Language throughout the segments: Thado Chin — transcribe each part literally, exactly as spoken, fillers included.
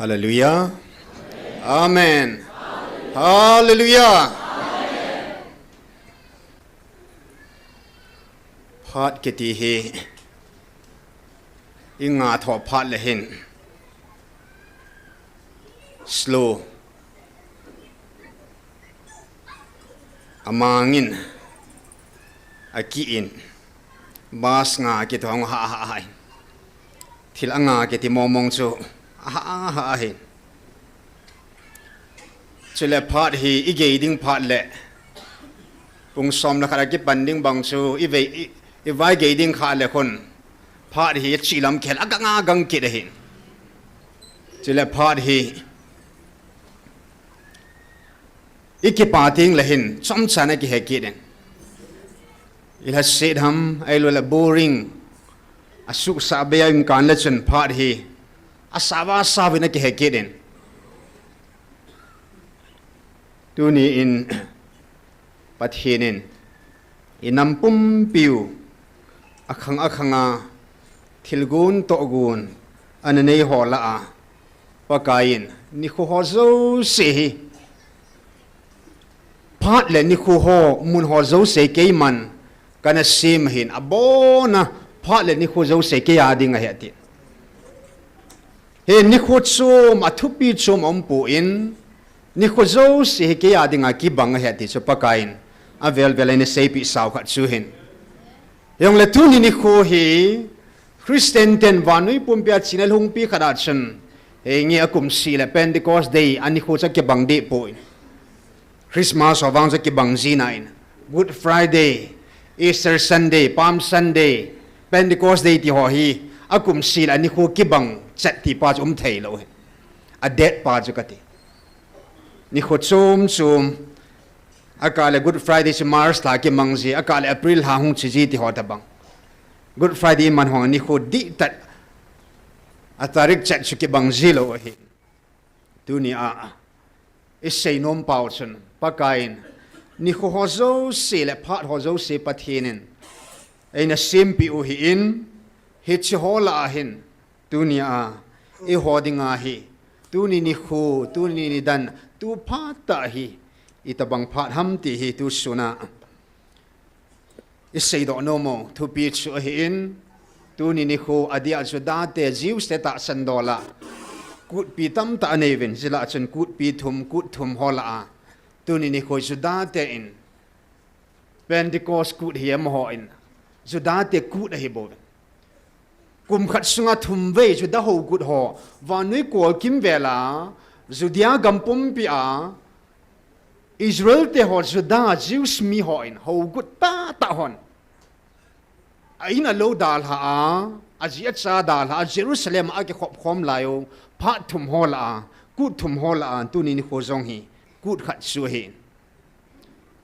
Hallelujah. Amen. Hallelujah. Phat kiti hi i nga tho phat le hin slow amangin, aki in, bus nga kiti hong ha ha ha in, thil anga kiti momong chu ha ha ha hin. Chule phat hi i gei ding phat le pung som le khat a kipan ding bang chu i vei, i, i vai gei ding kha le khun phat hi chi lam khel a gang a gang kit ahin. Chule phat hi i kipa ting le hin chomchan a kihe kit in. I la sit ham, ai lo la boring. A suk sa be a in kan le chun phat hi a sa va sa vin a kihe kit in. Tuni in Pathen in i nam pumpiu a khang a khang a thil gun to gun ana nei ho la a, Pakai in nikho ho jouse hi phat le nikho ho mun ho jouse keiman kana sem hin abona phat le nikho jouse kei a ding ahi ati. Hi nikho chom a thupi chom a um pu in, nikho jouse hi kei a dinga kibang ahi ati chu Pakai in avel vel a eina seipi sau khat chu hin. Jong le tuni nikho hi Christian ten vannoi pumpi a china lhungpi khat a chun, henge a kum sih le Pentecost Day a nikho chu kibang deh pu in. Christmas ho vang chu kibang jin a in, Good Friday, Easter Sunday, Palm Sunday, Pentecost Day ti ho hi a kum sih le a nikho kibang chet ti pa chu um thei lo hi. A date pa chu kati. Nikho chom chom, a kah le Good Friday chu March lha kimang ji, a kah le April lha hung chi ji ti ho tabang. Good Friday man hong nikho dih tat a tarik chet chu kibang ji lo hi. Tuni a i seinom pau chun Pakai in nikho ho jouse le phat ho jouse Pathen in eina sempi u hi in, hiche ho la a hin tuni a i ho dinga hi, tuni nikho, tuni nidan, tu phat a hi i tabang phat ham ti hi tu sun a i seidoh nom u thupi chu ahi in, tuni nikho a dia Juda te, Jews te tahsan dol a kutpi tamtah a nei uvin, jila chun kutpi thum, kut thum ho la a, tuni nikho Juda te in Pentecost kut hi amaho in Juda te kut ahi bou uvin. Kum khat sunga thum vei Juda ho kut ho, vannoi kol kimvel a, Judea gam pumpi a, Israel te ho, Juda, Jews mi ho in ho kut tahtah hon a in a lou dalha a, a ji a cha dalha a, Jerusalem a kikhop khom lai u, phat thum ho la a, kut thum ho la a, tuni nikho jong hi kut khat chu ahi.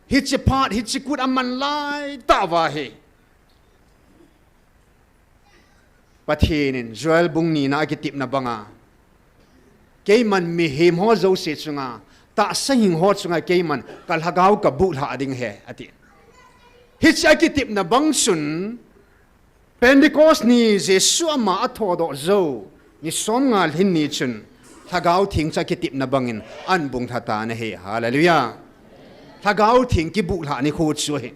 Hiche phat, hiche kut a man lai tah uva hi Pathen in Joel bung ni na a kitepna banga, keiman mihem ho jouse chunga, tahsa hing ho chunga keiman ka lhagao ka buh lhah ding ahi, ati. Hiche a kitepna bang chun, Pentecost ni Jesu ama a thodoh jou, ni som nga lhin ni chun, Lhagao Theng chu a kitepna bangin ahin bung lha tan ahi. Hallelujah. Lhagao Theng kibuh lhah nikho chu ahi.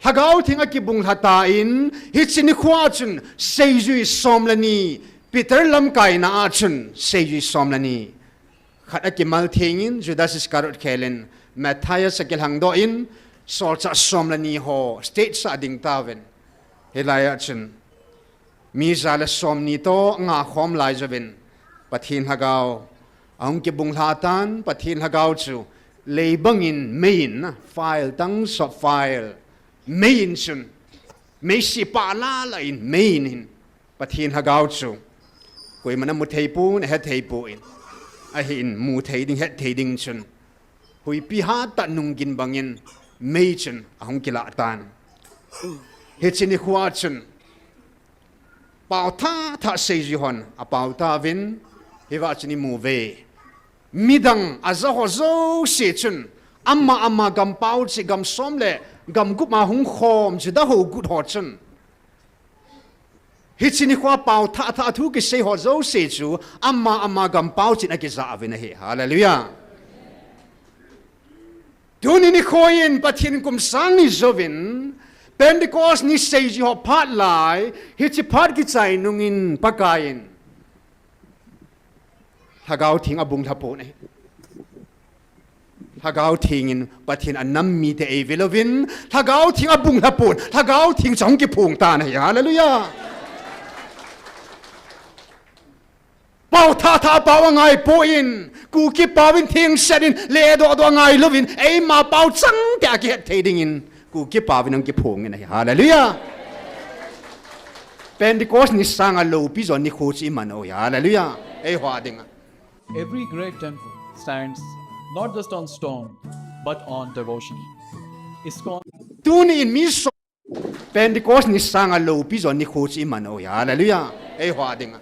Lhagao Theng a kibung lha tan, hiche nikho a chun seijui som le ni, Peter lamkaina a chun seijui som le ni. Khat a kimal theng in, Judas Iscariot khel in, Matthias a kilhang doh in, solchah som le ni ho stage a ding tauvin. Hilai a chun mi ja le som ni toh nga khom lai jouvin, Pathen Lhagao ahung kibung lha tan, Pathen Lhagao chu lei bangin mei in, fire, tongues of fire, mei in chun, meisi pah la la in, mei in hin, Pathen Lhagao chu koiman amu thei pon, ahe thei pon, ahin mu thei ding, het thei ding chun, huipi hat tah nung gin bangin mei chun ahung kilah tan. Hiche nikho a chun pao thah thah seijui hon apao tauvin, hiva chun imu uve. Midang a ja ho jouse chun, ama ama gam pao cheh, gam som le gam gup a hung khom Juda ho kut ho chun, Hiche nikho a pao thah thah thu kisei ho jouse chu ama ama gam pao chin akija uvin ahi. Hallelujah. Tuni nikho in Pathen kum sang ni jouvin Pentecost ni seiji ho phat lai, hiche phat kichai nungin Pakai in Lhagao Theng abung lha pon ahi. Lhagao Theng in Pathen anam mite eive louvin, Lhagao Theng abung lha pon, Lhagao Theng chu ahung kiphong tan ahi. Hallelujah. Pao thah thah pao angai poi, Kuki pao in thengset in, ledoh doh angai louvin, eima pao changte a kihet thei dingin Kuki pao in ahung kiphong in ahi. Hallelujah. Pentecost ni sanga loupi jo nikho chu iman u ahi. Hallelujah. Eiho a dinga. Every great temple stands not just on stone, but on devotion. ISKCON. Tuni in mi som Pentecost ni sanga loupi jo nikho chu iman u ahi. Hallelujah. Eiho a dinga.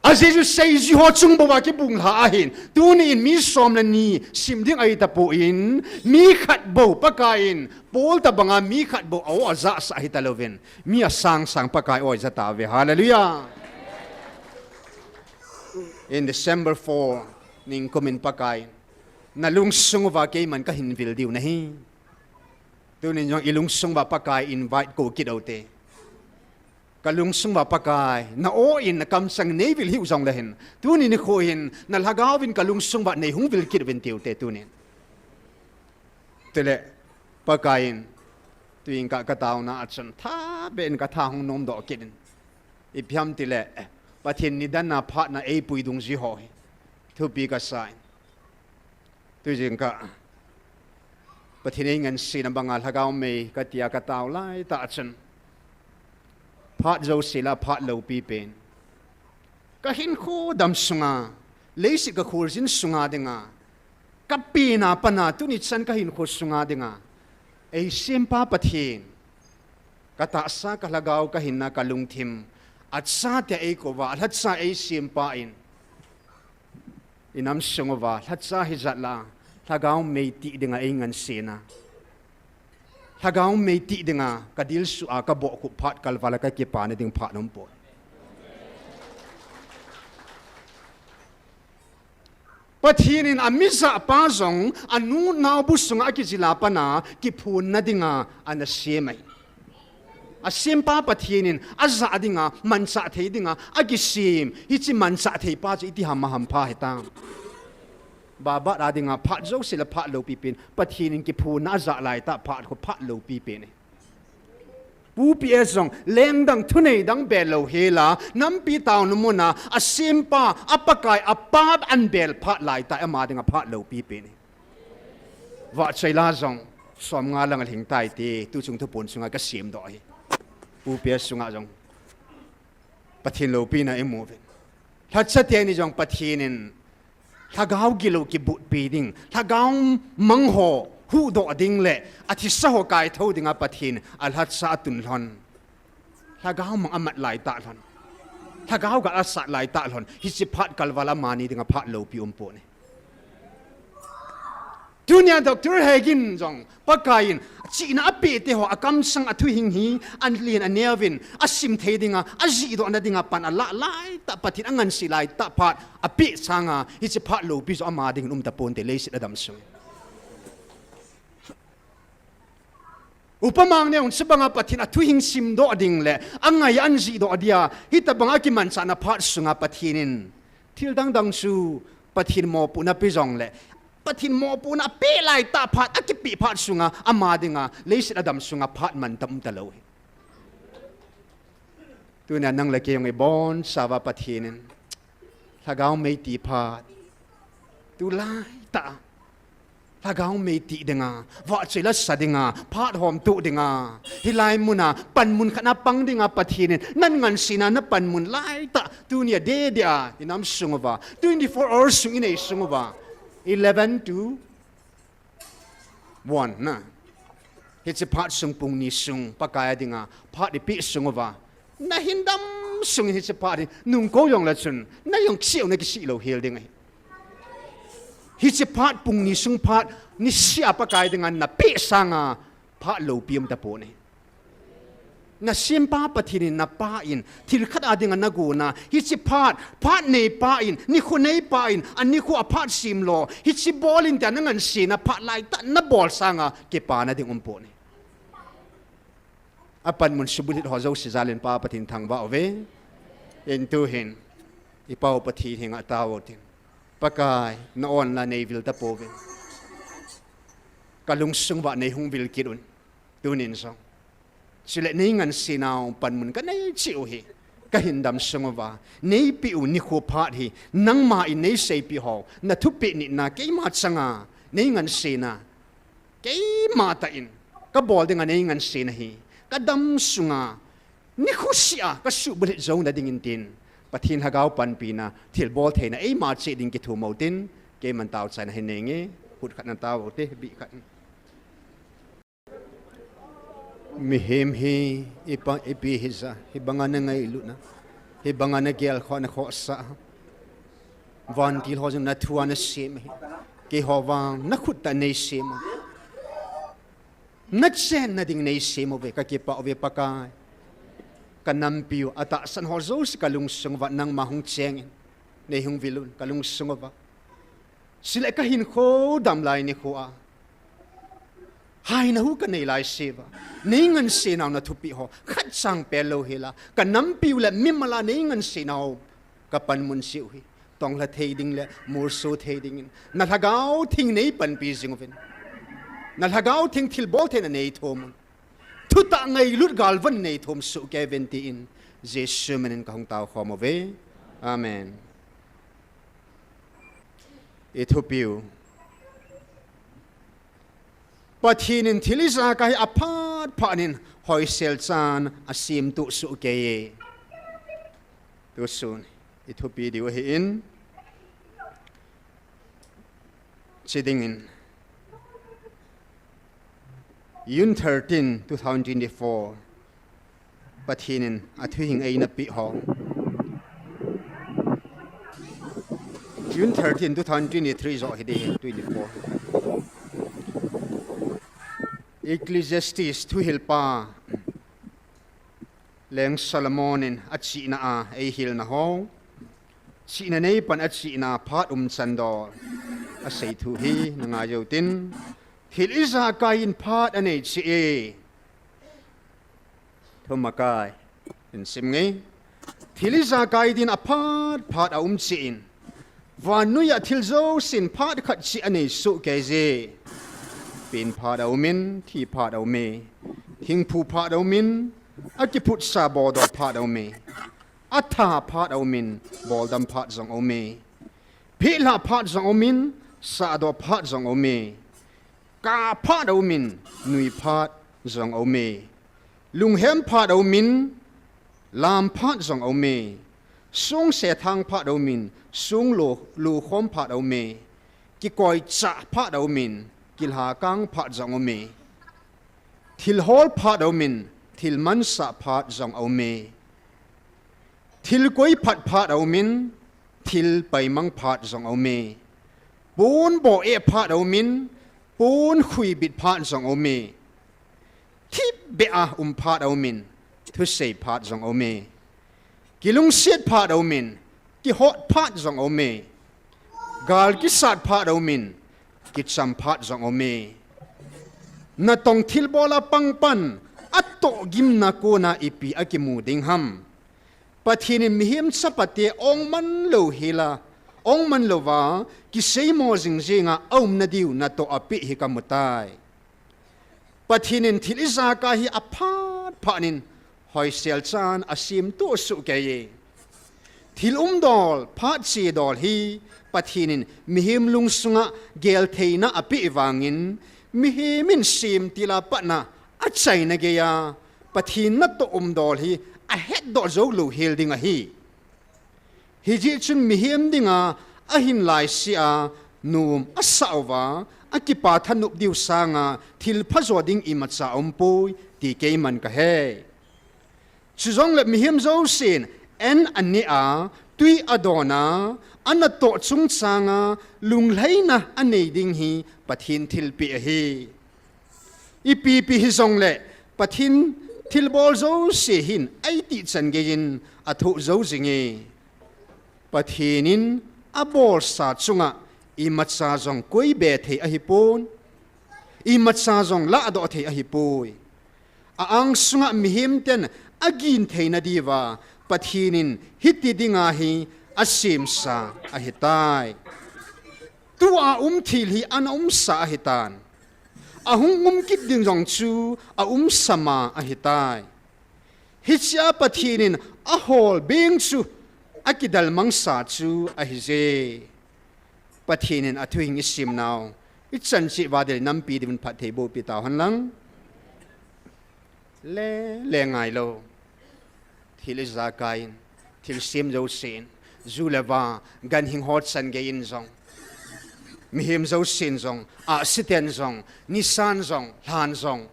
Ajeh chu seiji ho chung bou a kibung lha ahin. Tuni in mi som le ni sim ding ahi tapon, mi khat bou Pakai in, Paul tabanga mi khat bou a-o ajahsah ahi talouvin, mi asang sang Pakai o ahi ja tauve. Hallelujah. In December four, ningkum in Pakai in, nalungsung uva keiman kahin vil diu nahi. Tunin jong ilungsung uva Pakai invite kou kit uvinte. Kalungsung uva Pakai, na-o in nakamsang neivil hih u jongle hin, tuni nikho hin nalhagao vin kalungsung uva neihung vil kit uvin tiute tunin. Tile, Pakai in, tuin ka, kataona a chun, thabeh in katha hung nomdoh kit in. Ipi ham tile, eh, Pathen nidan a phatna eipui dungjuiho hi thupi kasa in. Tujingkah, Pathen eingansena banga lhagao mei katia katao laitah chun, phat jouse lah a phat loupi pen, kahinkho dam sunga, leiset kakholjin sunga dinga, kapena pana, tuni chan kahinkho sunga dinga, eisempa Pathen, katahsa, kalhagao, kahinna, kalungthim, achatea eikouva, alhacha eisempa in, inam sung uva lhacha hijat lah a, lhagao mei tih dinga eingansena, lhagao mei tih dinga kadilsuh a kabohkhup phat kalval a kakipana ding phat aumpoi. Pathen in amijahpa jong, anu naobu sunga akijil a pana kiphonna dinga ana sem ahi. Asempa Pathen in ajah dinga, manchah thei dinga akisem, hiche manchah theipa chu iti ham a hampha hitam. Babat a dinga phat jouse lah a phat loupi pen, Pathen in kiphonna ajah laitah phat khu phat loupi pen ahi. Pu P S jong lengdang thunei dang bel lou hela, nampi taona muna asempa, a Pakai, apa an bel phat laitah ama dinga phat loupi pen ahi. Vahchoi la jong somnga lang alhing taite, tuchung thupon sunga kasemdoh ahi. Pu P S sunga jong Pathen loupina imu uvin. Lhacha teni jong Pathen in lhagao gilou kibutpi ding, lhagao mang ho huhdoh ding le athisa ho kaithou dinga Pathen alhacha atun lhon, lhagao mang amat laitah lhon, lhagao gal asat laitah lhon, hiche phat kalval a amani dinga phat loupi umpon ahi. Tunia Doctor Hagin jong Pakai in chihna apehte ho akamsang, athuhing hi alen aneuvin, asim thei dinga, ajihdohna dinga pan alah laitah, Pathen angansei laitah phat apeh sanga, hiche phat loupi joh ama dingin umtaponte leiset adam sung. Upa Mangneo in chubanga Pathen athuhing simdoh ding le angai a anjihdoh dia hitobanga kimanchahna phat sunga Pathen in thil dangdang chu Pathen mopohna pe jongle, Pathen mopohna apeh laitah phat, akipeh phat sunga ama dinga leiset adam sunga phat mantam umtalou ahi. Tunia nang le kei jong ibonchauva Pathen in lhagao mei tih phat, tulaitah lhagao mei tih dinga, vahchoi la sa dinga, phat homtoh dinga, hilai muna panmun khat na pang dinga Pathen in nangansena na panmun laitah, tunia deh deh a inam sung uva, twenty-four hours sung inei sung uva, eleven to one na, hiche phat sung pung ni sung Pakai a dinga phat ipeh sung uva, nahin dam sungin hiche phat hi nungkou jongle chun najong kisih u nakisih lou hel ding ahi. Hiche phat pung ni sung phat nisea Pakai dinga napeh sanga phat loupi umtapon ahi. Nasempa Pathen in napah in, thil khat a dinga nagona, hiche phat, phat neipa in, nikho neipa in, anikho a phat semlou, hiche bol in tia nangansena phat laitah nabol sanga kipana ding umpon ahi. Apanmun subulhit ho jouse jal in Pa Pathen thangvah uve. Intu hin, iPa u Pathen henga tao utin. Pakai, na-on la neivil tapouvin. Kalungsung uva neihung vil kit un. Tunin jong. Chule neingansenau panmun kanei cheh u hi, kahin damsung uva, neipeh u nikho phat hi, nangma in neiseipeh ho, nathupeh nitna keima changa, neingansena, keima tah in, kabol dinga neingansena hi, kadamsunga, nikho sea, kasuhbulhit jouna dingin tin, Pathen Lhagao panpina, thilbol theina, eima cheh ding kithum utin, keiman taochaina hin neinge, khut khat natao ute, bih khat. Mihem hi ipa, ipi hija, hibanga nangailutna, hibanga nagelkhoh, nakhohsah. Vantil ho jong nathua nasem ahi. Keiho vang nakhut tah neisem u. Nachenna ding neisem uve, kakipah uve Pakai. Kanampiu, atahsan ho jouse kalungsung uva nangma hung chengin. Neihung vil un, kalungsung uva. Chule kahinkho damlai nikho a. Haina hu kanei laiseuva. Neingansenau nathupeh ho. Khat chang pelou hela. Kanampiu le mimal a neingansenau. Kapanmun cheh u hi. Tonglha thei ding le, molso thei dingin. Na Lhagao Theng neipanpi jing uvin. Na Lhagao Theng thilbol theina neithum un. Thutah ngailut galvan neithum soh kei uvin tin. Jesu minin kahung taokhom uve. Amen. Ithupiu. Pathen in thil ijakai hi aphat phat in hoisel chan asemtoh soh kei e. Tusun, ithupi diu ahin. Chi dingin. June thirteen, two thousand twenty-four. Pathen in athuhing eina peh ho. June thirteen, two thousand twenty-three joh hi ding, twenty-four. Ecclesiastes thuhilpa Leng Solomon in achihna a eihilna ho. Chihna neipan achihna phat umchan dol. Asei thu hi nangai utin. Thil ijakai in phat anei cheh e. Thumakai. Insim nge. Thil ijakai din aphat phat aum cheh in. Vannoiya thil jousen phat khat cheh anei soh kei je. Pen phat aumin, thi phat aume. Thingphu phat aumin, akiphutsa boldoh phat aume. Atha phat aumin, boldam phat jong aume. Phehlhah phat jong aumin, sahdoh phat jong aume. Kap phat aumin, nui phat jong aume. Lunghem phat aumin, lam phat jong aume. Songse thang phat aumin, song lo, lokhom phat aume. Kikoicha phat aumin, kilhakang phat jong aume. Thil hol phat aumin, thil mansah phat jong aume. Thil koi phat phat aumin, thil paimang phat jong aume. Pon bo eh phat aumin, pon khuibit phat jong aume. Thipbeh a um phat aumin, thusei phat jong aume. Kilungset phat aumin, kihot phat jong aume. Gal kisat phat aumin, kicham phat jong aume. Natong thilbol a pangpan, atoh gimna kona ipi akimu ding ham. Pathen in mihem chapate ongman lou hela, ongman louva, kiseimo jingjinga aumna diu natoh apeh hi kamutai. Pathen in thil ijakai hi aphat phat in hoisel chan asemtoh soh kei e. Thil umdol, phat chedol hi Pathen in mihem lungsunga geltheina apeh vangin, mihem in semtil a patna achaina geiya, Pathen natoh umdol hi ahetdoh jou lou hel ding ahi. Hijeh chun mihem dinga ahin laisea nom asah uva, akipa thanop diu sanga thil phajo ding imacha aumpoi, ti keiman kahei. Chujongle mihem jousen an aneh a, tui adon a, anatoh chungchanga lunglhaina anei ding hi Pathen thilpeh ahi. Ipipi hijongle Pathen Thilbol jouse hin eitih chan geiyin athoh jou jinge. Pathen in abolsa chunga imacha jong koibe thei ahipon, imacha jong lahdoh thei ahipoi. A-angsunga mihem ten agin theina diuva Pathen in hiti dinga hi asemsa ahitai. Tua um thil hi ana umsa ahitan. Ahung um kit ding jong chu aumsa ma ahitai. Hichea Pathen in ahol beng chu akidalmangsa chu ahije. Pathen in athuhing isimnau ichan cheh uva ding le nampi diuvin phatthei boh peh tauhen lang. Le, le ngailou. Thil ijakai in, thilsem jousen, ju le va, ganhing ho chan geiyin jong, mihem jousen jong, ahsi ten jong, nisan jong, lhan jong,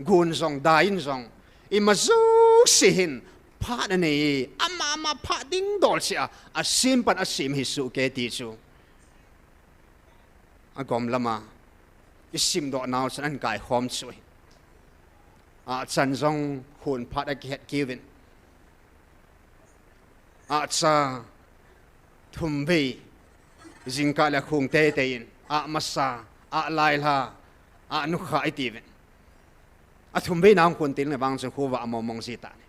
gon jong, dai in jong, ima jouse hin phat anei, ama ama phat dingdol cheh a, asem pan asem hi sohkei ti chu agom lama isimdoh nau chan ahin kaikhom chu ahi. Ahchan jong khon phat akihet keiyuvin, ahcha thumvei, jingkah le khong teitei in, ah masa, ah lailha, ah nukha itiuvin, athumvei na hung khon til na vang chun khovah amomong ji tan ahi.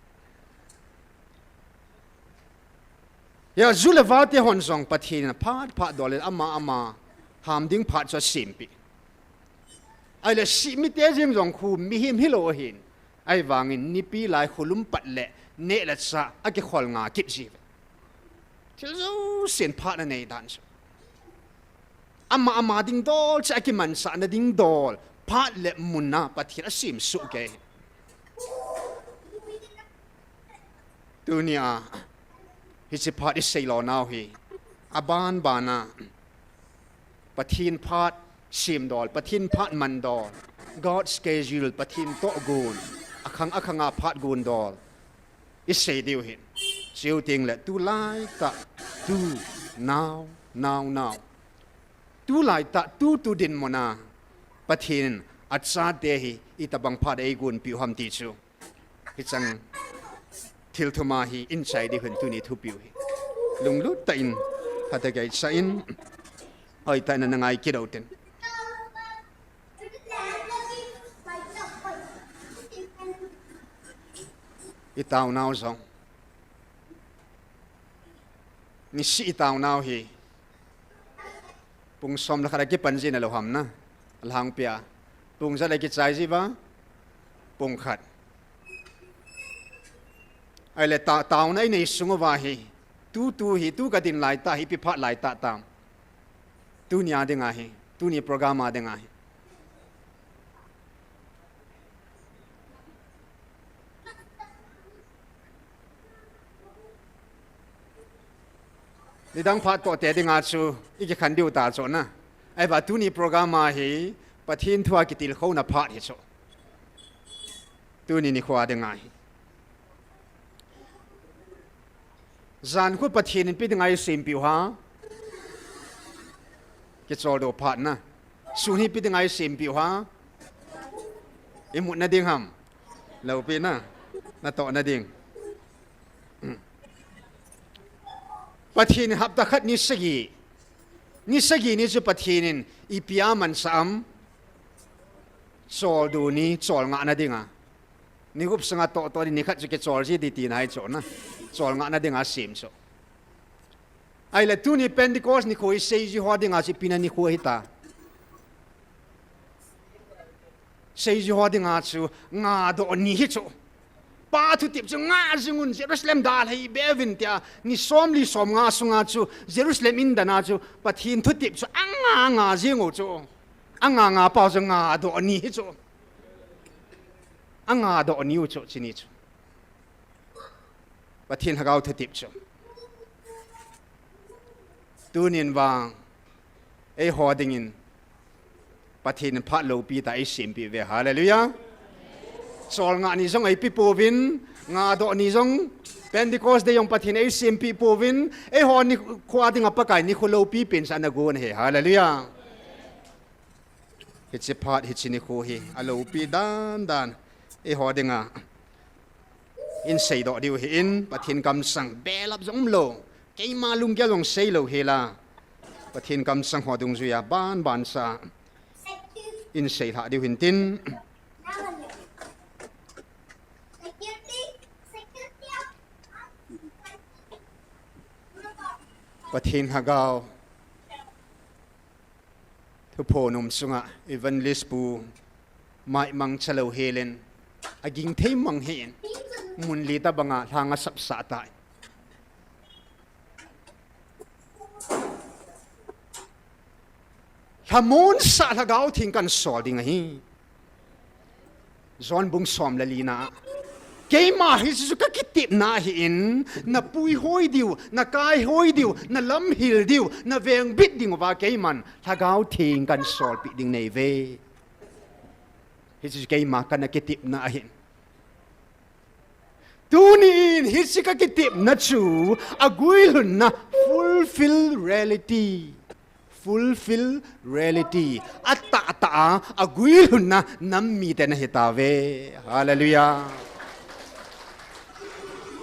Hia ju le va te hon jong Pathen in aphat phat dol in ama ama ham ding phat chu asempeh. Ahile sih mite jeng jong khu mihem hilou ahin, ahivangin nipi lai kholum pat le neh le chah akikhol nga kit jiuve. Thil jousen phat anei dan chu ama ama dingdol cheh a kimansahna dingdol phat le mun a Pathen asem sohkei ahi. Tunia hiche phat isei lonau hi aban bana Pathen phat semdol, Pathen phat mandol, God's schedule, Pathen tohgon, akhang akhanga phat gondol isei diu ahin. Chuteng le tulaitah, tu, now, now, now, tulaitah tu tu dinmuna Pathen in achate hi itobang phat eigonpeh u ham ti chu hicheng thil thuma hi ichai diu ahin, tuni thupiu hi lunglut tah in phatah a ichai in, hoitah in ana ngai kit uvin tin. Itaonau jong, nisih itaonau hi pung som le khat a kipan jin alou ham na, alhangpia pung jat a kichai jiuva, pung khat. Ahile ta, taona inei sung uva hi, tutu hi, tu kadin laitah hi ipi phat laitah tam? Tunia dinga hi, tuni program a dinga hi. Nidang phat toh te dinga chu ikikhen diu ta chu na. Ahivang tuni program a hi Pathen thua kitilkhouna phat hi chu, tuni nikho a dinga hi. Jan khu Pathen in ipi dinga eisempeh u ham? Kicholdo phat na. Sun hi ipi dinga eisempeh u ham? Imutna ding ham? Loupina, natohna ding. Pathen in hapta khat ni sagi, ni sagi ni chu Pathen in ipi amansah am? Choldo ni, cholngahna dinga. Ni gup sanga tohtoh ni, nikhat chu kichol ji ding tina hi chu na. Cholngahna dinga asem chu. Ahile tuni Pentecost nikho hi seiji ho dinga chu ipina nikho hita? Seiji ho dinga chu ngadoh ni hi chu. Pa thutep chu ngah jingun, Jerusalem dalhai beuvin tia ni somli somnga sunga chu Jerusalem indana chu Pathen thutep chu anga nga jingu chu. Anga nga pau chu ngadoh ni hi chu. Angadoh niu chu chuni chu, Pathen Lhagao thutep chu. Tunin vang eiho dingin Pathen in phat loupitah eisempeh uve. Hallelujah. Cholngah ni jong eipe pouvin, ngadoh ni jong, Pentecost Day jong Pathen eisempeh pouvin, eiho nikho dinga Pakai nikho loupi pen chu ana gon ahi. Hallelujah. Hiche phat, hiche nikho hi aloupi dandan eiho dinga In seidoh diu hi in, Pathen kamsang belap jong umlou. Keima lunggel jong seilou hela. Pathen kamsang ho dungjuiya banbansa in seilhah diu hintin. Pathen Lhagao thuphon um sunga Evangelist Pu Maimang chalou helen, aging thei mang hin, mun li tabanga lhang asapsah tai. Lhamonsah Lhagao Theng kansol ding ahi. John bung som le lina. Keima hichu kakitepna ahin, napuihoi diu, nakaihoi diu, nalamhil diu, navengbit diuva keiman Lhagao Theng kansolpeh ding neive. Hichu keima kana kitepna ahin. Tunin hiche kakitepna chu aguilhunna, fulfill reality. Fulfill reality. Atahtah a aguilhunna nam mite nahitauve. Hallelujah.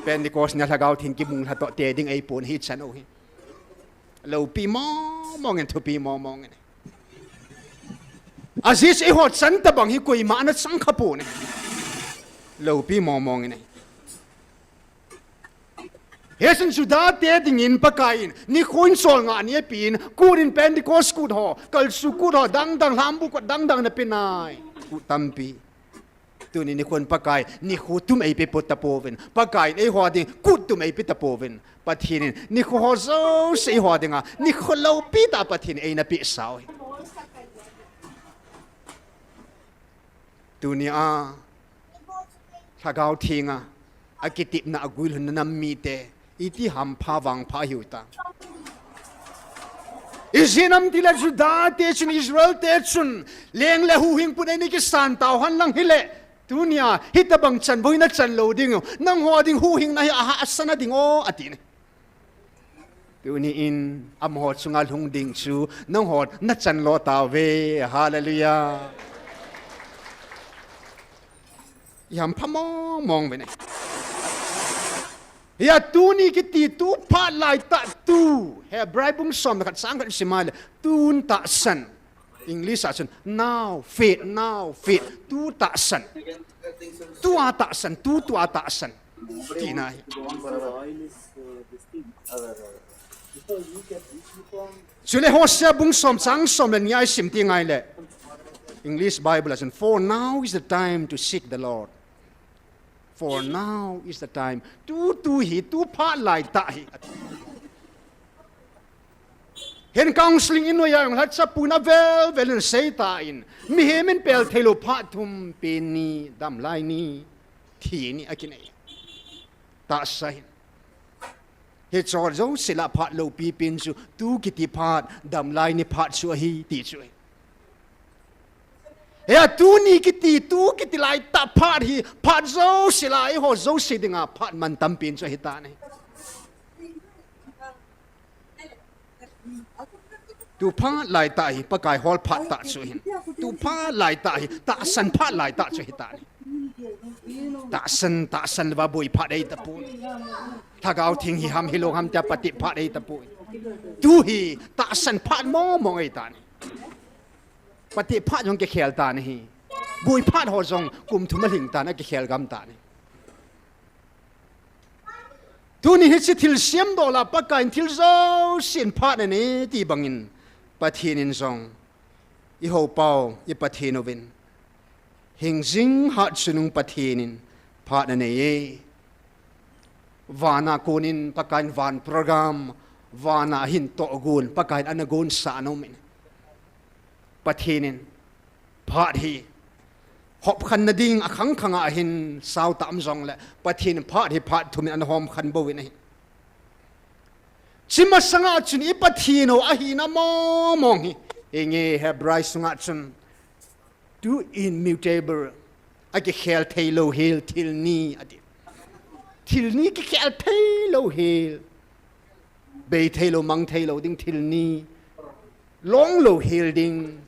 Pentecost nia Lhagao Theng kimulha toh te ding ahipon hichan u hi. Loupi momong in, thupi momong in. Ajeh chu eiho chan tabang hi koima ana chang khapon ahi. Loupi momong in ahi. Hichun Juda te dingin Pakaiyin nikho in cholngah ni apen, kut in Pentecost kut ho, kalsuh kut ho, dangdang lhambu kut dangdang napenai. Kut tampi. Tuni nikhon Pakai nikho tum eipe tapouvin. Pakaiyin eiho ding kut tum eipe tapouvin. Pathen in nikho ho jouse eiho dinga nikho loupi tah Pathen in eina pehsau hi. Tunia Lhagao Thenga akitepna aguilhunna nam mite iti hampha vangpha hiuta. Ijeh inem itile Juda te chun, Israel te chun, leng le huhhing pun eina kisan tauhen lang hile, tunia hitabang chanvo hi nachan lou ding u, nangho ding huhhingna hi ahahsa na ding o, ati ne. Tunin amaho chunga lhung ding chu nangho nachan lou tauve. Hallelujah. Ihampha mong mong uve ne. Hia tuni kiti tu phat laitah tu. Hebrai bung som le khat chang khat sim a le. Tun tahsan. English a chun now faith, now faith. Tu tahsan. Tua tahsan, tu tua tahsan. Tina hi. Chule Hosea bung som chang som le ni a isim teng ahile, English Bible a chun, "For now is the time to seek the Lord. For now is the time." Tu, tu hi, tu phat laitah hi. Hin counseling in noiya jong lhacha pun avel vel in asei tan, mihem in pel theilou phat thum pen ni, damlai ni, thi ni akinei. Tahsa hin. Hicho jouse lah phat loupi pen chu, tu kiti phat, damlai ni phat chu ahi, ti chu ahi. Hia tuni kiti, tu kiti laitah phat hi, phat jouse lah, eiho jouse dinga phat mantam pen chu ahi tan ahi. Tu phat laitah hi, Pakai hol phat tah chu ahin. Tu phat laitah hi, tahsan phat laitah chu ahi tan ahi. Tahsan, tahsan leuva boi phat ahi tapoi. Lhagao Theng hi ham hilou ham tia pate phat ahi tapoi. Tu hi tahsan phat mong mong ahi tan ahi. Pate phat jong kikhel tan ahi. Boi phat ho jong kum thum alhing tan, akikhel gam tan ahi. Tuni hiche thilsem dola Pakaiyin thil jousen phat anei ti bangin Pathen in jong i hopau, i Pathen uvin, hingjing hatchungnung Pathen in phat anei e. Vana konin Pakaiyin van program, vana ahin tohgon, Pakaiyin ana gonsah anom in. Pathen in phat hi hopkhen nading akhang khang a ahin sao tam jongle, Pathen in phat hi phat thum in ana hopkhen bou in ahi. Chi masanga chun i Pathen u ahina mong mong hi, inge Hebrai sunga chun, tu immutable, akikhel theilou hel thil ni ati. Thil ni kikhel theilou hel. Bei theilou, mang theilou ding thil ni. Longlou hel ding.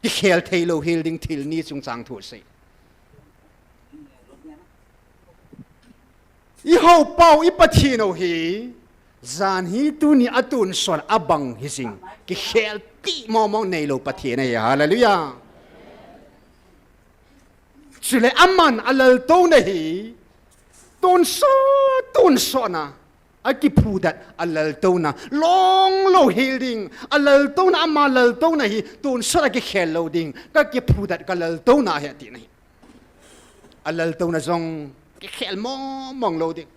Kikhel theilou hel ding thil ni chungchang thu asei. I hopau, i Pathen u hi, jan hi tuni a tonsot a bang hi jing, kikhel ti mong mong neilou Pathen ahi. Hallelujah. Chule aman a laltouna hi, tonsot, tonsot na, a kiphudat a laltouna, long lou hel ding, a laltouna, ama laltouna hi, tonsot a kikhel lou ding, ka kiphudat ka laltouna ahi tina ahi. A laltouna jong kikhel mong mong lou ding.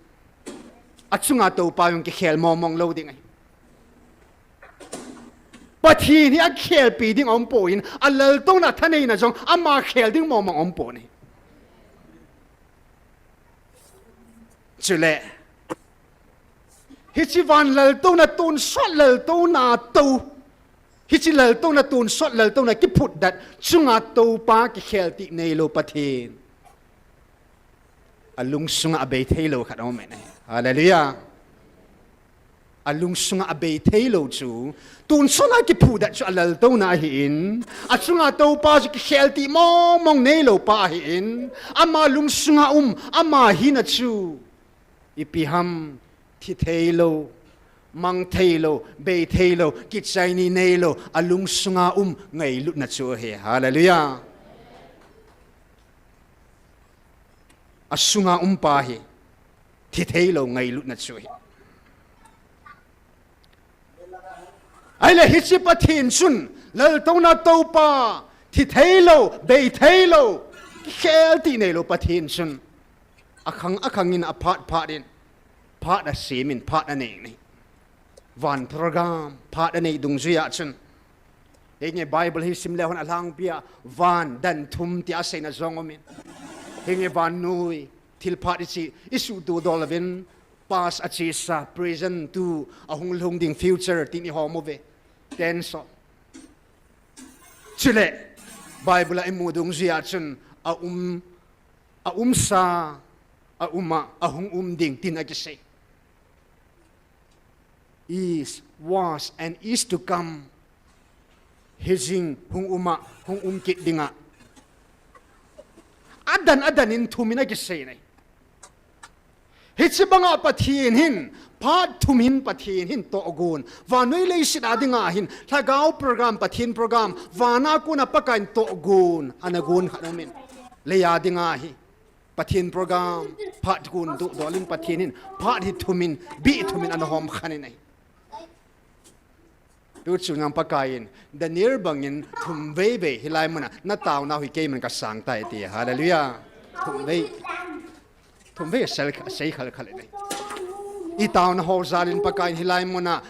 A chunga toupa jong kikhel mong mong lou ding ahi. Pathen hi a khelpi ding a um poi, a laltouna thaneina jong ama khel ding mong mong a um poi. Chule, hiche van laltouna tonsot laltouna tou. Hiche laltouna tonsot laltouna kiphutdat chunga toupa kikhel ti neilou Pathen. A lungsunga a bei theilou khat aum e. Hallelujah. A lungsunga a bei theilou chu, tonsot a kiphudat chu a laltouna ahin, a chunga toupa chu kikhel ti mong mong neilou pa ahin, ama lungsunga um, ama hina chu, ipi ham, thi theilou, mang theilou, bei theilou, kichaini neilou, a lungsunga um ngailutna chu ahi. Hallelujah. A sunga um pa hi, thi theilou ngailutna chu ahi. Ahile hiche Pathen chun, laltouna toupa, thi theilou, bei theilou, kikhel ti neilou Pathen chun, akhang akhang in a phat phat in, phat a sem in, phat a nei in ahi. Van program, phat a nei dungjuia chun, henge Bible hi sim leu hen a lhangpia, van dan thum tia seina jong um in. Henge vannoi, thilphat i chi, i suhtuh dol uvin, past a chesa, present to, a hung lhung ding future, tin i hom uve. Tense o. Chule, Bible a i mu dungjuia chun, a um, a umsa, a um a, a hung um ding, tin a kisei. Is, was, and is to come. Hi jing, hung um a, hung um kit ding a. A dan, a dan in thum in a kisei in ahi. Hiche banga Pathen hin, phat thum hin Pathen hin tohgon. Vannoi leiset a dinga hin, lhagao program, Pathen program, vana kona Pakaiyin tohgon, ana gon khat aum in. Leiya dinga hi, Pathen program, phat gon duh dol in Pathen hin, phat hi thum in, bih thum in ana hom khan in ahi. Tuchung a Pakaiyin, Daniel bangin thum vei vei hilai muna, na taonau hi keiman ka sang tai ti. Hallelujah. Thum vei. Thum vei sei, sei khal khal in ahi. I taona ho jal in Pakaiyin hilai muna,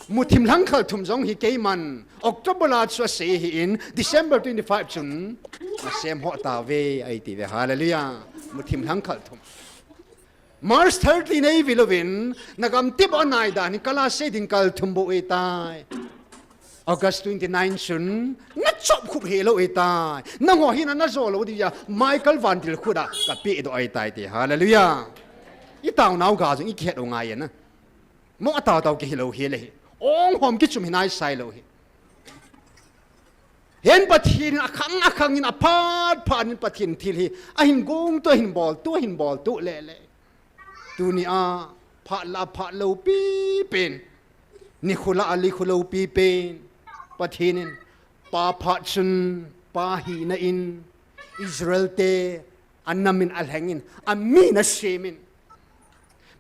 muthim lhangkhal thum jong hi keiman, October a chu asei ahin, December twenty-five chun, na sem ho tauve, ahi ti ve. Hallelujah. Muthim lhangkhal thum. March thirty nei vil uvin, na gamtep a nai dan hi kala sei ding kal thum bou ahi tai. August twenty-nine chun, na chop khup hih lou ahi tai. Nangho hin na jo lou dia, Michael Van Dil khut a, ka pehdoh ahi tai ti. Hallelujah. I taonau ga jong i kihet u ngai e na. Mo a tao tao kihi lou hi le hi. Ong hom kichum hi nai sai lou hi. Hin Pathen in akhang akhang in aphat phat in Pathen thil hi. Ahin gong tu, ahin bol tu, ahin bol tu le le. Tuni a phat la phat lou pipen. Nikho la a likho lou pipen. Pathen in pa phat chun pa hina in Israel te a nam in a lheng in a mi na sem in.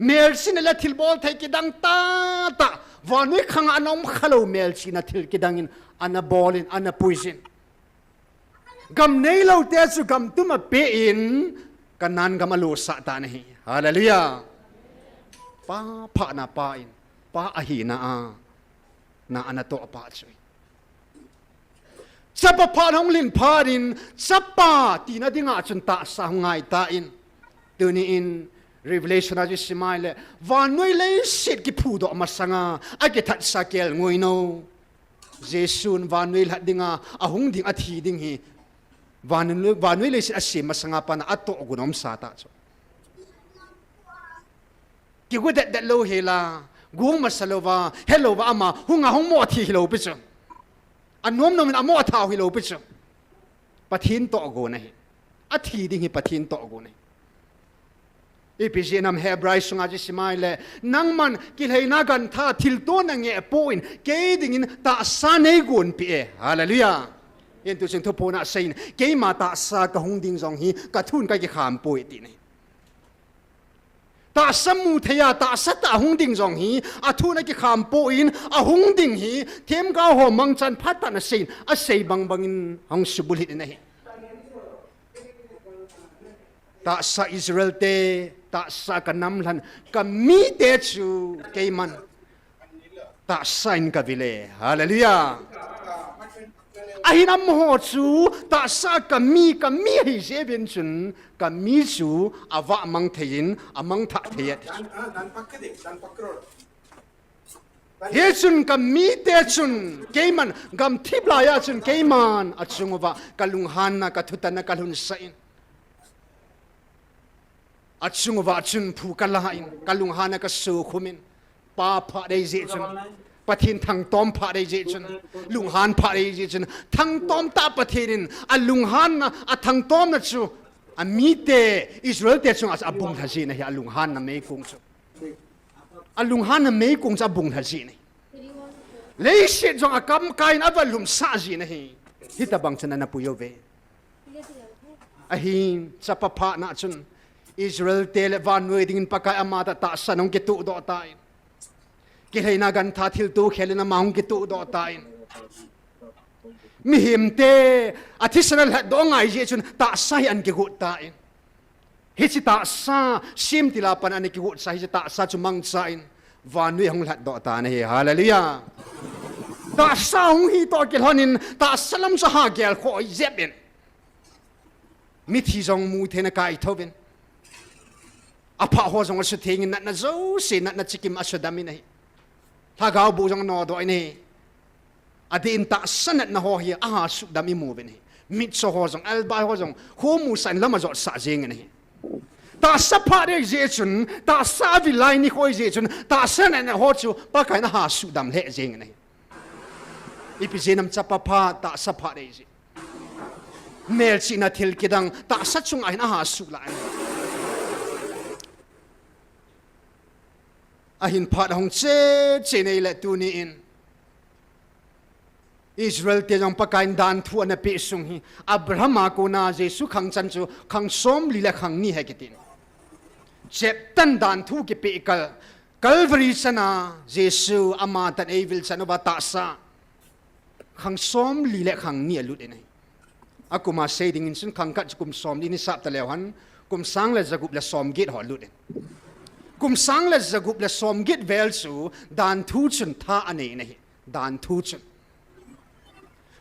Melchihna le thilbol thei kidang tah tah. Vannoi khang a ana um kha lou melchihna thil kidang in ana bol in ana puijin. Gam neilou te chu gam tum a pe in Canaan gam a losah tan ahi. Hallelujah. Pa phatna pa in, pa ahina a, na ana toh pa chu. Chapa phat hung lhin phat in, chapa tina dinga chun tahsa hung ngai tan. Tuni in Revelation a chu i sim a le, vannoi leiset kiphudoh masanga, a kithatsa kelngoi nou. Jesun vannoi lhat dinga, a hung ding, a thi ding hi. Vannoi, vannoi leiset a sem masanga pat a tohgon um sa ta chu. Kigo det det lou hela, gong masa louva, helou va ama, hung a hung mo thi hilou pi chu. A nom nom in a mo thau hilou pi chu. Pathen tohgon ahi. A thi ding hi Pathen tohgon ahi. Ipi jeh ham Hebrai sunga chu simai le, nangman kilhaina gantha thilto nangeh pon, kei dingin tahsa neigonpeh e. Hallelujah. Hin tuchung thuphon a aseiyin, keima tahsa kahung ding jong hi, kathun kakikham poi ati ahi. Tahsa mu thei a, tahsa tah hung ding jong hi, athun akikham pon, ahung ding hi, themgao ho mangchan phatah in aseiyin, asei bangbangin ahung subulhit in ahi. Tahsa Israel te, tahsa kanam lhan, kamite chu keiman tahsa in kavil e. Hallelujah. Ahin amaho chu tahsa kami, kami ahi jeh uvin chun, kami chu avah mang thei in, amangthah thei e. Hichun kamite chun, keiman, gamthip laiya chun, keiman, achung uva, kalunghanna, kathutanna, kalhunsah in. Achung uva chun phu kala in, kalunghanna kasukhumin. Pa phat ahi jeh chun, Pathen thangtom phat ahi jeh chun, lunghan phat ahi jeh chun, thangtom tah Pathen in, alunghanna, athangtomna chu, amite, Israel te chunga abung lha jin ahi, alunghanna meikong chu. Alunghanna meikong chu abung lha jin ahi. Leiset jong akam kai in avalhum sah jin ahi. Hitobang chun ana pui uve. Ahin, chapa phatna chun, Israel te le vannoi dingin Pakai amatah tahsan ahung kitoh doh tan. Kilhaina gantha thilto khel in ama ahung kitoh doh tan. Mihemte, athisan alhatdoh ngai jeh chun, tahsa hi ana kigot tan. Hiche tahsa, semtil a pat ana kigot sa, hiche tahsa chu mangchan, vannoi ahung lhatdoh tan ahi, hallelujah. Tahsa hung hi toh kilhonin, tahsa lam chu ha gelkhoh jep in. Mithi jong mu theina kaithou vin. Aphah ho jong asuthengin natna jouse, natna chikim asudam in ahi. Lhagao boh jong anodoh in ahi. Adeh in tahsa natna ho hi aha sudam imu uvin ahi. Mitcho ho jong, albai ho jong, khomu san lam ajot sah jeng in ahi. Tahsa phat ahi jeh chun, tahsa avil lai nikho ahi jeh chun, tahsa natna ho chu Pakai in aha sudam lheh jeng in ahi. Ipi jeh ham chapa phat, tahsa phat ahi jeh. Melchihna thil kidang tahsa chunga hin aha suh lai. Ahin phat ahung che che nei le tuni in Israel te jong Pakai in danthu ana peh sung hi Abraham a kona Jesu khang chan chu khang somli le khang ni ahi kitin. Cheptan danthu kipeh kal Calvary chana Jesu amatah in eivil chan uva tahsa khang somli le khang ni alut in ahi. Akum a sei dingin chun khang khat chu kum somli ni sap taleu hen, kum sang le jagup le somget ho alut in. Kum sang le jagup le somget vel chu danthu chun tha anei in ahi. Danthu chun.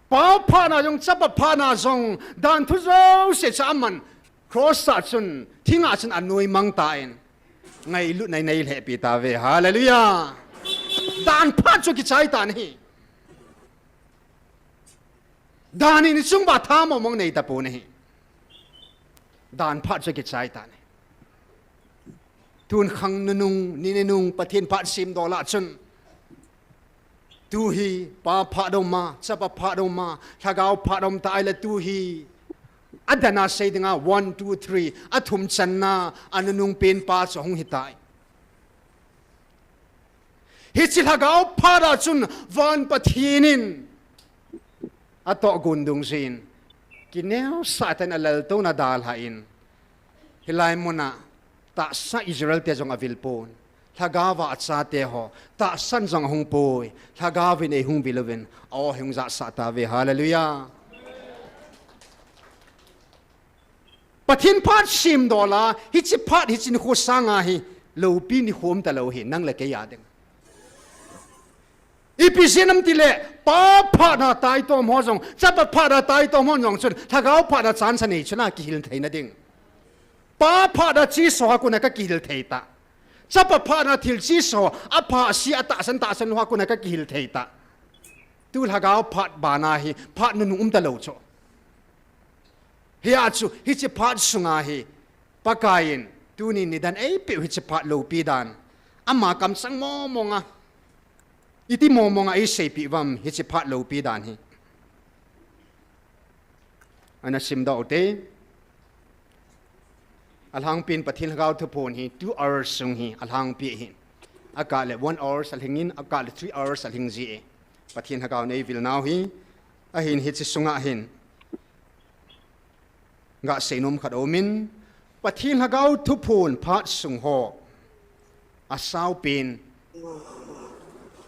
Pa phatna jong, chapa phatna jong, danthu jouse chu aman cross a chun, thinga chun anoimang tan. Ngailutna in eilhehpi tauve. Hallelujah. Dan phat chu kichai tan ahi. Dan in ichung uva tha mong mong nei tapon ahi. Dan phat chu kichai tan ahi. Tun khang nunung, ni nunung, Pathen phat simdol a chun. Tu hi, pa phat um a, chapa phat um a, lhagao phat um ta ahile tu hi. Adan a sei dinga, one, two, three, athum channa, anunung pen pa chu hung hitai. Hiche lhagao phat a chun van Pathen in atoh gun dungjuiyin kineosah tah in alaltouna dalhan, hilai muna tahsa Israel te jong avil pon, lhagao a achate ho tahsan jong ahung poi, lhagao in eihung vil uvin, aw hung jahsah tauve, hallelujah. Pathen phat simdol a, hiche phat hiche nikho sanga hi, loupi nikho um talou hi, nang le kei a ding. Ipi jeh ham itile, pa phat a taitom ho jong, chapa phat a taitom ho jong chun, lhagao phat a chance anei chun akihil theina ding. Pa phat a chesoh a kona kakihil thei ta. Chapa phat a thil chesoh, apha se, atahsan tahsan ho a kona kakihil thei ta. Tu lhagao phat bana hi, phat nunung um talou chu. Hia chu, hiche phat sunga hi, Pakai in, tuni nidan eipeh u hiche phat loupi dan. Ama kamsang mong mong a, iti mong mong a eiseipeh uvam hiche phat loupi dan hi. Ana simdoh u te. Alhangpin Pathen Lhagao thuphon hi two hours sung hi alhangpi ahi. Akah le one hours alhingin, akah le three hours alhing ji e. Pathen Lhagao in eivil nau hi, ahin hiche sunga hin gasei nom khat aumin, Pathen Lhagao thuphon phat sung ho asao pen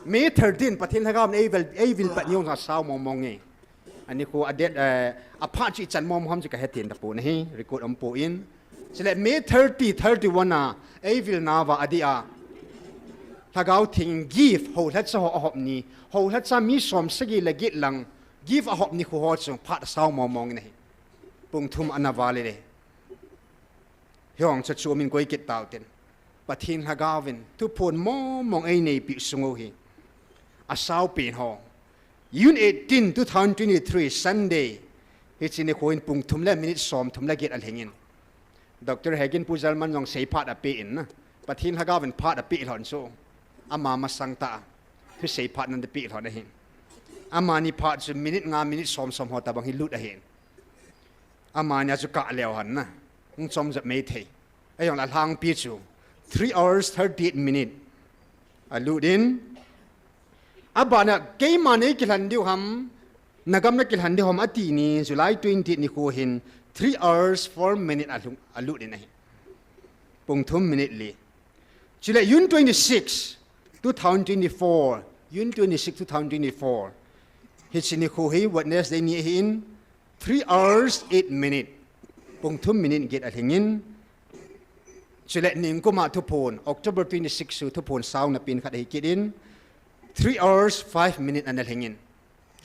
May thirteen, Pathen Lhagao in eivil, eivil pat ni jong asao mong mong e. Ani khu a date, eh, aphat chu ichan mong mong ham chu kahe thei tapon ahi, record aumpon. Chule May thirty, thirty-one a, eivil nauva adeh a, Lhagao Theng gift, houlhacha ho ahop ni, houlhacha mi som sagi le get lang, gift ahop ni khu ho chu phat asao mong mong in ahi. Pung thum ana val le. Hiche chu chu min koi kit tau tin. Pathen Lhagao in thuphon mong mong eineipi sung u hi asao pen ho. June eighteen, two thousand twenty-three, Sunday. Hiche nikho hin pung thum le minute som thum le get alhingin, Doctor Hagin Pu Jalman jong seiphat apen na. Pathen Lhagao in phat apeh lhon chu ama masang tah a thusei phat ana peh lhon ahi. Amani phat chu minute nga, minute som som ho tabang hi lut ahi. Amani a chu kah leo hen na, hung chom jep mei thei. Ahijongle alhangpi chu three hours thirty-eight minute alut in, abana keima nei kilhen diu ham, nagam na kilhen diu ham ati ni, July twenty-eight nikho hin three hours four minute alhung, alut in ahi. Pung thum minute li. Chule June twenty-six, two thousand twenty-four, June twenty-six, two thousand twenty-four. Hiche nikho hi Wednesday ni ahin, three hours eight minute. Pung thum minute get alhingin. Chule ningkuma thuphon, October twenty-six chu thuphon saona pen khat ahi kit in, three hours five minute ana lhingin.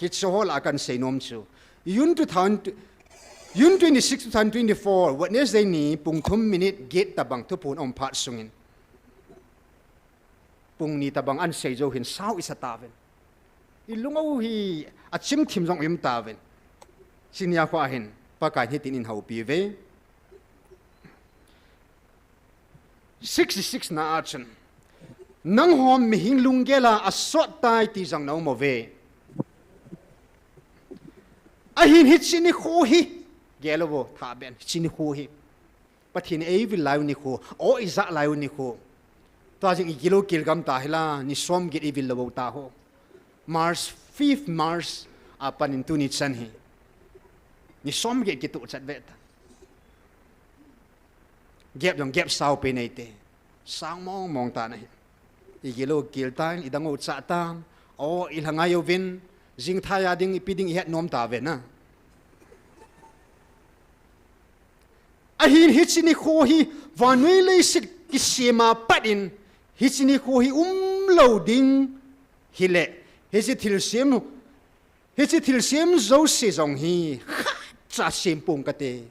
Hiche ho lah a kahin sei nom chu, June two thousand, June twenty-six, two thousand twenty-four, Wednesday ni pung thum minute get tabang thuphon aum phat sungin, pung ni tabang ahin sei jou hin sao isa tauvin. Ilung u hi achim thim jong um tauvin. Hiche nia khu ahin Pakai in hitin eihoupi uve. Sixty-six na a chun, "Nangho mihing lunggel a asot tai ti jong na um uve." Ahin hiche nikho hi, gel uvo, tha ben, hiche nikho hi Pathen in eivil lai u nikho, o ija lai u nikho. Tua jing igil u gilgam ta hila, ni som get ivil lou u ta ho. March, fifth March, apan in tuni chan hi. Ni som get kitoh chat ve ta. Gep jong gep sao pen eite. Sang mong mong ta na hi. Igil u gil tan, idang u cha tan. O, ilha ngai uvin. Jing thai a ding, ipi ding ihet nom ta ve na. Ahin hiche nikho hi vannoi leiset kisem a pat in hiche nikho hi umlou ding hile, hiche thilsem, hiche thilsem jouse jong hi khatcha sem pong kate.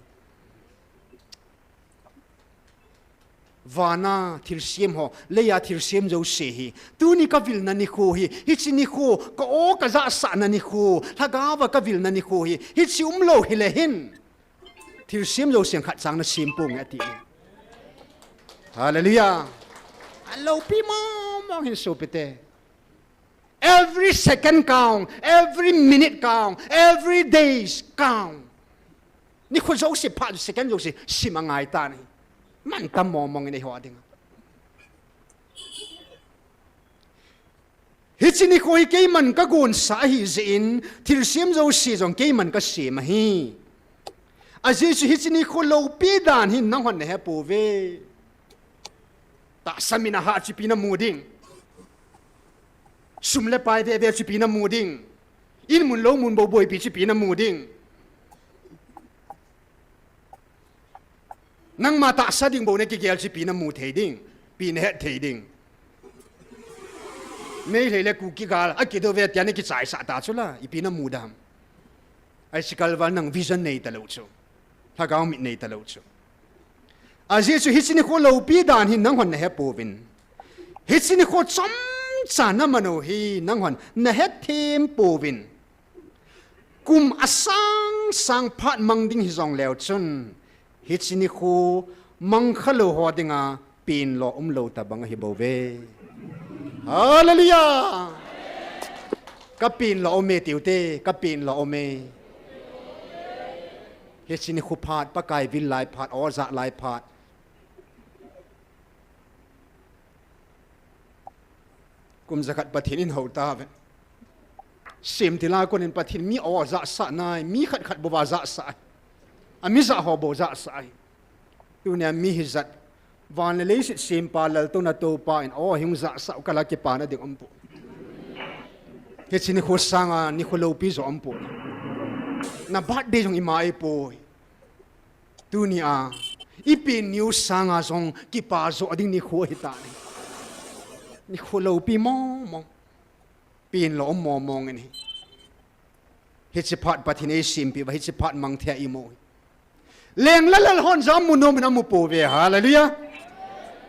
Vana thilsem ho, leiya thilsem jouse hi tuni kavilna nikho hi, hiche nikho, ka o kajahsahna nikho, lhagaova kavilna nikho hi, hiche umlou hile hin thilsem jouse khatcha nasem ponge ati. Hallelujah. Aloupi mong mong hin sopite. Every second count, every minute count, every days count. Nikho jouse, phat jouse, second jouse, sem angai tan ahi. Mantam mong mong in eiho dinga. Hiche nikho hi keiman kagonsah ahi jeh in, thilsem jouse jong keiman kasem ahi. Ajeh chu hiche nikho loupi dan hi nanghon nahe pouve. Tahsa min ahah chu ipi namu ding. Sum le pai veve chu ipi namu ding. In mun lou mun bou boipi chu ipi namu ding. Nangma tahsa ding bou nakigel chu ipi namu thei ding. Ipi nahet thei ding. Meitei le Kuki gal akido ve tia nakichaisah ta chu la, ipi namu dam. Ahi chu kalval nang vision nei talou chu. Lhagao mit nei talou chu. Ajeh chu hiche nikho loupi dan hi nanghon nahe pouvin. Hiche nikho chomcha naman u hi nanghon nahethem pouvin. Kum asang sang phat mang ding hijongleu chun, hiche nikho mangkha lou ho dinga penlo umlou tabang ahi bouve. Hallelujah! Kapenlo ume tiute, kapenlo ume. Hiche nikho phat, Pakai vil lai phat, o jah lai phat, Kum jakhat Pathen in hou tave. Semtil a konin Pathen mi aw jahsah nai, mi khat khat bou va jahsah ahi. Ami jah ho bou jahsah ahi. Tunia mi hijat, van le leiset sempa laltouna Toupa in aw hi hung jahsah u kala kipana ding umpoi. Hiche nikho sanga nikho loupi jo umpoi. Na birthday jong ima ahipoi. Tunia ipi news sanga jong kipa jo ding nikho ahitai. Nikho loupi mong mong. Pen lou um mong mong in ahi. Hiche phat Pathen in eisempeh uva, hiche phat mang thei a imu hi. Leng le lal hon jong amu nom in amu pouve. Hallelujah.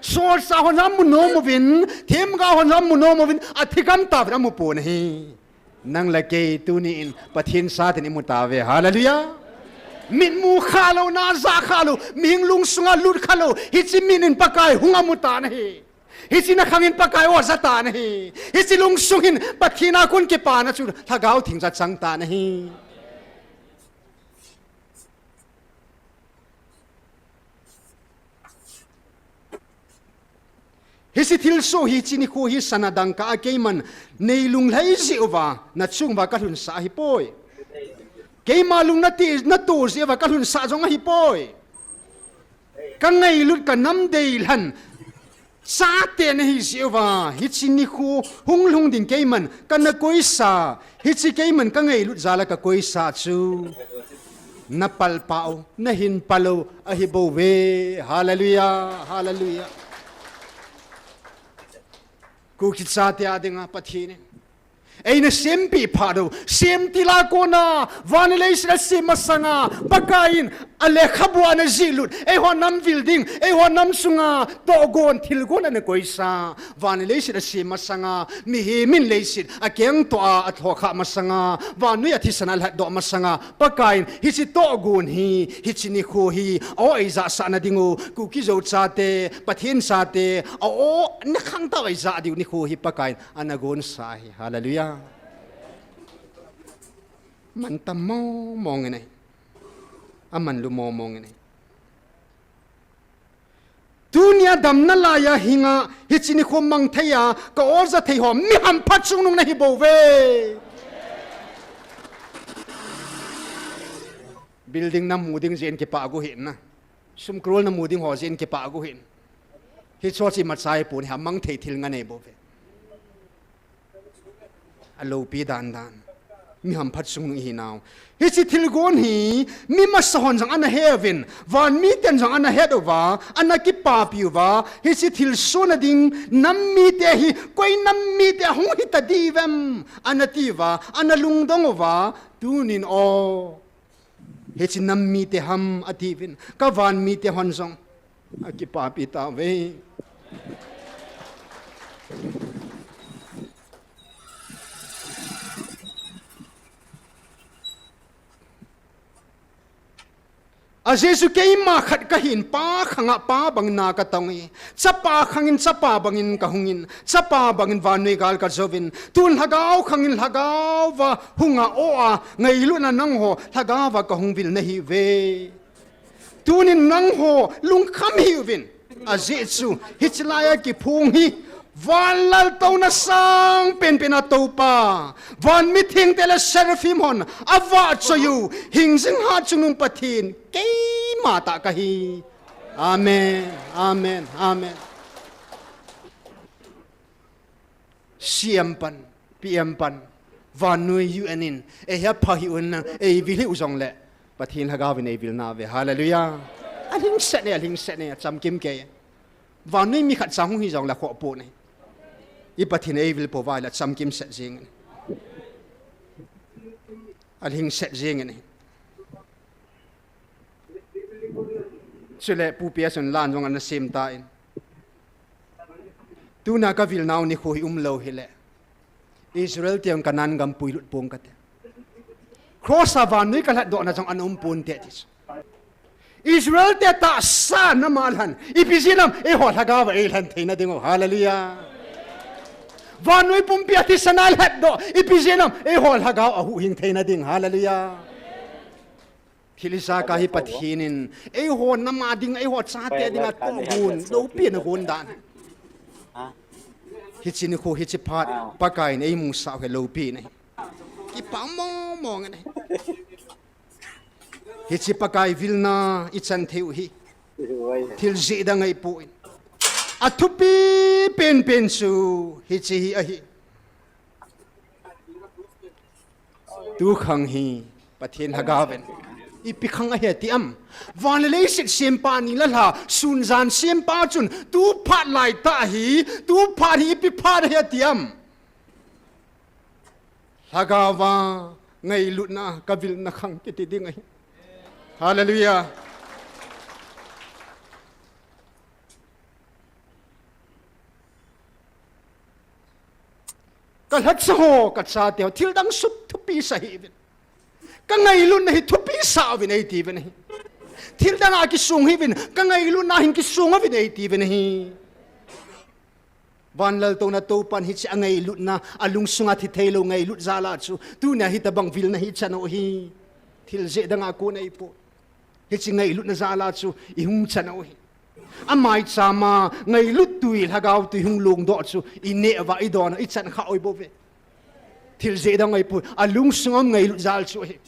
Solchah hon jong amu nom uvin, themgao hon jong amu nom uvin, athi gam tauvin amu pon ahi. Nang le kei tunin Pathen chaten imu tauve. Hallelujah. Mitmu khalou, na ja khalou, mihing lungsunga lut khalou, hiche mit in Pakai hung amu tan ahi. Hiche na khangin Pakai aw ja tan ahi. Hiche lungsung hin Pathen a kon kipana chu Lhagao Theng jal chang tan ahi. Hiche thilsoh hi, hiche nikho hi sana dangka a keiman nei lunglhai jeh uva, na chung uva kalhunsah ahipoi. Keima lung nati, nato jeh uva kalhunsah jong ahipoi. Ka ngailut ka nam deilhen chate nahi jeh uva, hiche nikho hung lhung ding keiman kana koisa, hiche keiman ka ngailut jal a ka koisa chu na palpeh u, na hin pal u ahi bouve. Hallelujah, hallelujah. Kuki chate a dinga Pathen in eina sempeh phat u, semtil a kona, van le leiset asem masanga, Pakai in alekhabu ana jihlut, eiho nam vil ding, eiho nam sunga tohgon, thilgon ana koisa. Van le leiset asem masanga, mihem in leiset akengtoh a, alhokhah masanga, vannoi a thisan a alhatdoh masanga, Pakai in hiche tohgon hi, hiche nikho hi, aw eijahsah na ding u, Kuki Zo chate, Pathen chate, aw, na khangtou eijah diu nikho hi Pakai in ana gonsa ahi. Hallelujah. Mantam mong mong in ahi. Amanlu mong mong in ahi. Tunia damna laiya hinga, hiche nikho mang thei a, ka aw ja thei ho, mi hampha chungnung nahi bouve. Building namu ding jeh in kipah gu hih in na. Sum crore namu ding ho jeh in kipah gu hih in. Hicheho chu imacha ahipon, amang thei thil nga nei bouve. Aloupi dan dan. Mi hampha chungnung ihi nau. Hiche thilgon hi, mi masa hon jong ana he uvin, van miten jong ana het uva, ana kipapi uva, hiche thilsoh na ding, nam mite hi, koi nam mite hung hita diu vem, ana ti uva, ana lungdong uva, tunin aw, hiche nam mite ham atiuvin, ka van mite hon jong akipapi tauve. Ajeh chu keima khat kahin, Pa khanga Pa bangin na katong e. Chapa khangin Chapa bangin kahungin, Chapa bangin vannoi gal kajouvin, tun Lhagao khangin Lhagao va hunga aw a ngailutna nangho Lhagao va kahung vil nahiuve. Tunin nangho lungkham hih uvin. Ajeh chu, hiche laiya kiphong hi, van laltouna sang penpen a Toupa, van mithengte le seraphim hon avahchoi u, hingjing hatchungnung Pathen, keima tah kahi. Amen, amen, amen. C M pan, P M pan, vannoi U N in, eihepha hih un lang, eivil hih u jongle, Pathen Lhagao vin eivil nauve. Hallelujah. Alhingset e, alhingset e, achamkim kei. Vannoi mi khatcha hung hi jongle khoh pon ahi. I Pathen eivil pouva ahile achamkim set jeng in. Alhingset jeng in ahi. Chule Pu Pi a chun lan jong ana sem tan. Tuna kavil nau nikho hi umlou hile, Israel te jong Canaan gam puilut pong kate. Cross a vannoi kalhatdohna jong ana um ponte ti chu. Israel te tahsa nama lhan, ipi jeh ham, eiho Lhagao va eilhen theina ding u, hallelujah. Vannoi pumpi a thisan a lhatdoh, ipi jeh ham, eiho Lhagao a huhhing theina ding, hallelujah. Thil ijakai hi Pathen in, eiho nama ding, eiho chate dinga tohgon, loupina gon dan. Hiche nikho hiche phat, ah, Pakaiyin eimusah u hi loupi ahi. Kipah mong mong ahi. Hiche Pakai vilna ichan thei u hi thil jeh dang ahipoi. Athupi penpen chu hiche hi ahi. Tu khang hi Pathen Lhagaovin ipi khang ahi ati am? Van le leiset sempa, ni le lha, sun jan sempa chun tu phat laitah hi, tu phat hi ipi phat ahi ati am? Lhagaova ngailutna kavilna khang kiti ding ahi. Hallelujah. Kalhacha ho, kachate ho, thildang sum thupi sa hih uvin. Kangailutna hi thupi sa uvin eiti uvin ahi. Thildang a kisong hih uvin, kangailutna hin kisong uvin eiti uvin ahi. Van laltouna Toupan hiche angailutna, alungsunga thi theilou ngailut jal a chu tunia hitobang vilna hi ichan u hi thil jeh dang a kon ahipoi. Hiche ngailutna jal a chu ihung chan u hi. Amaicham a ngailut tui, lhagao tui hung longdoh chu ineh uva idon u, ichan kha u ahibouve. Thil jeh dang ahipoi, alungsung a um ngailut jal chu ahi.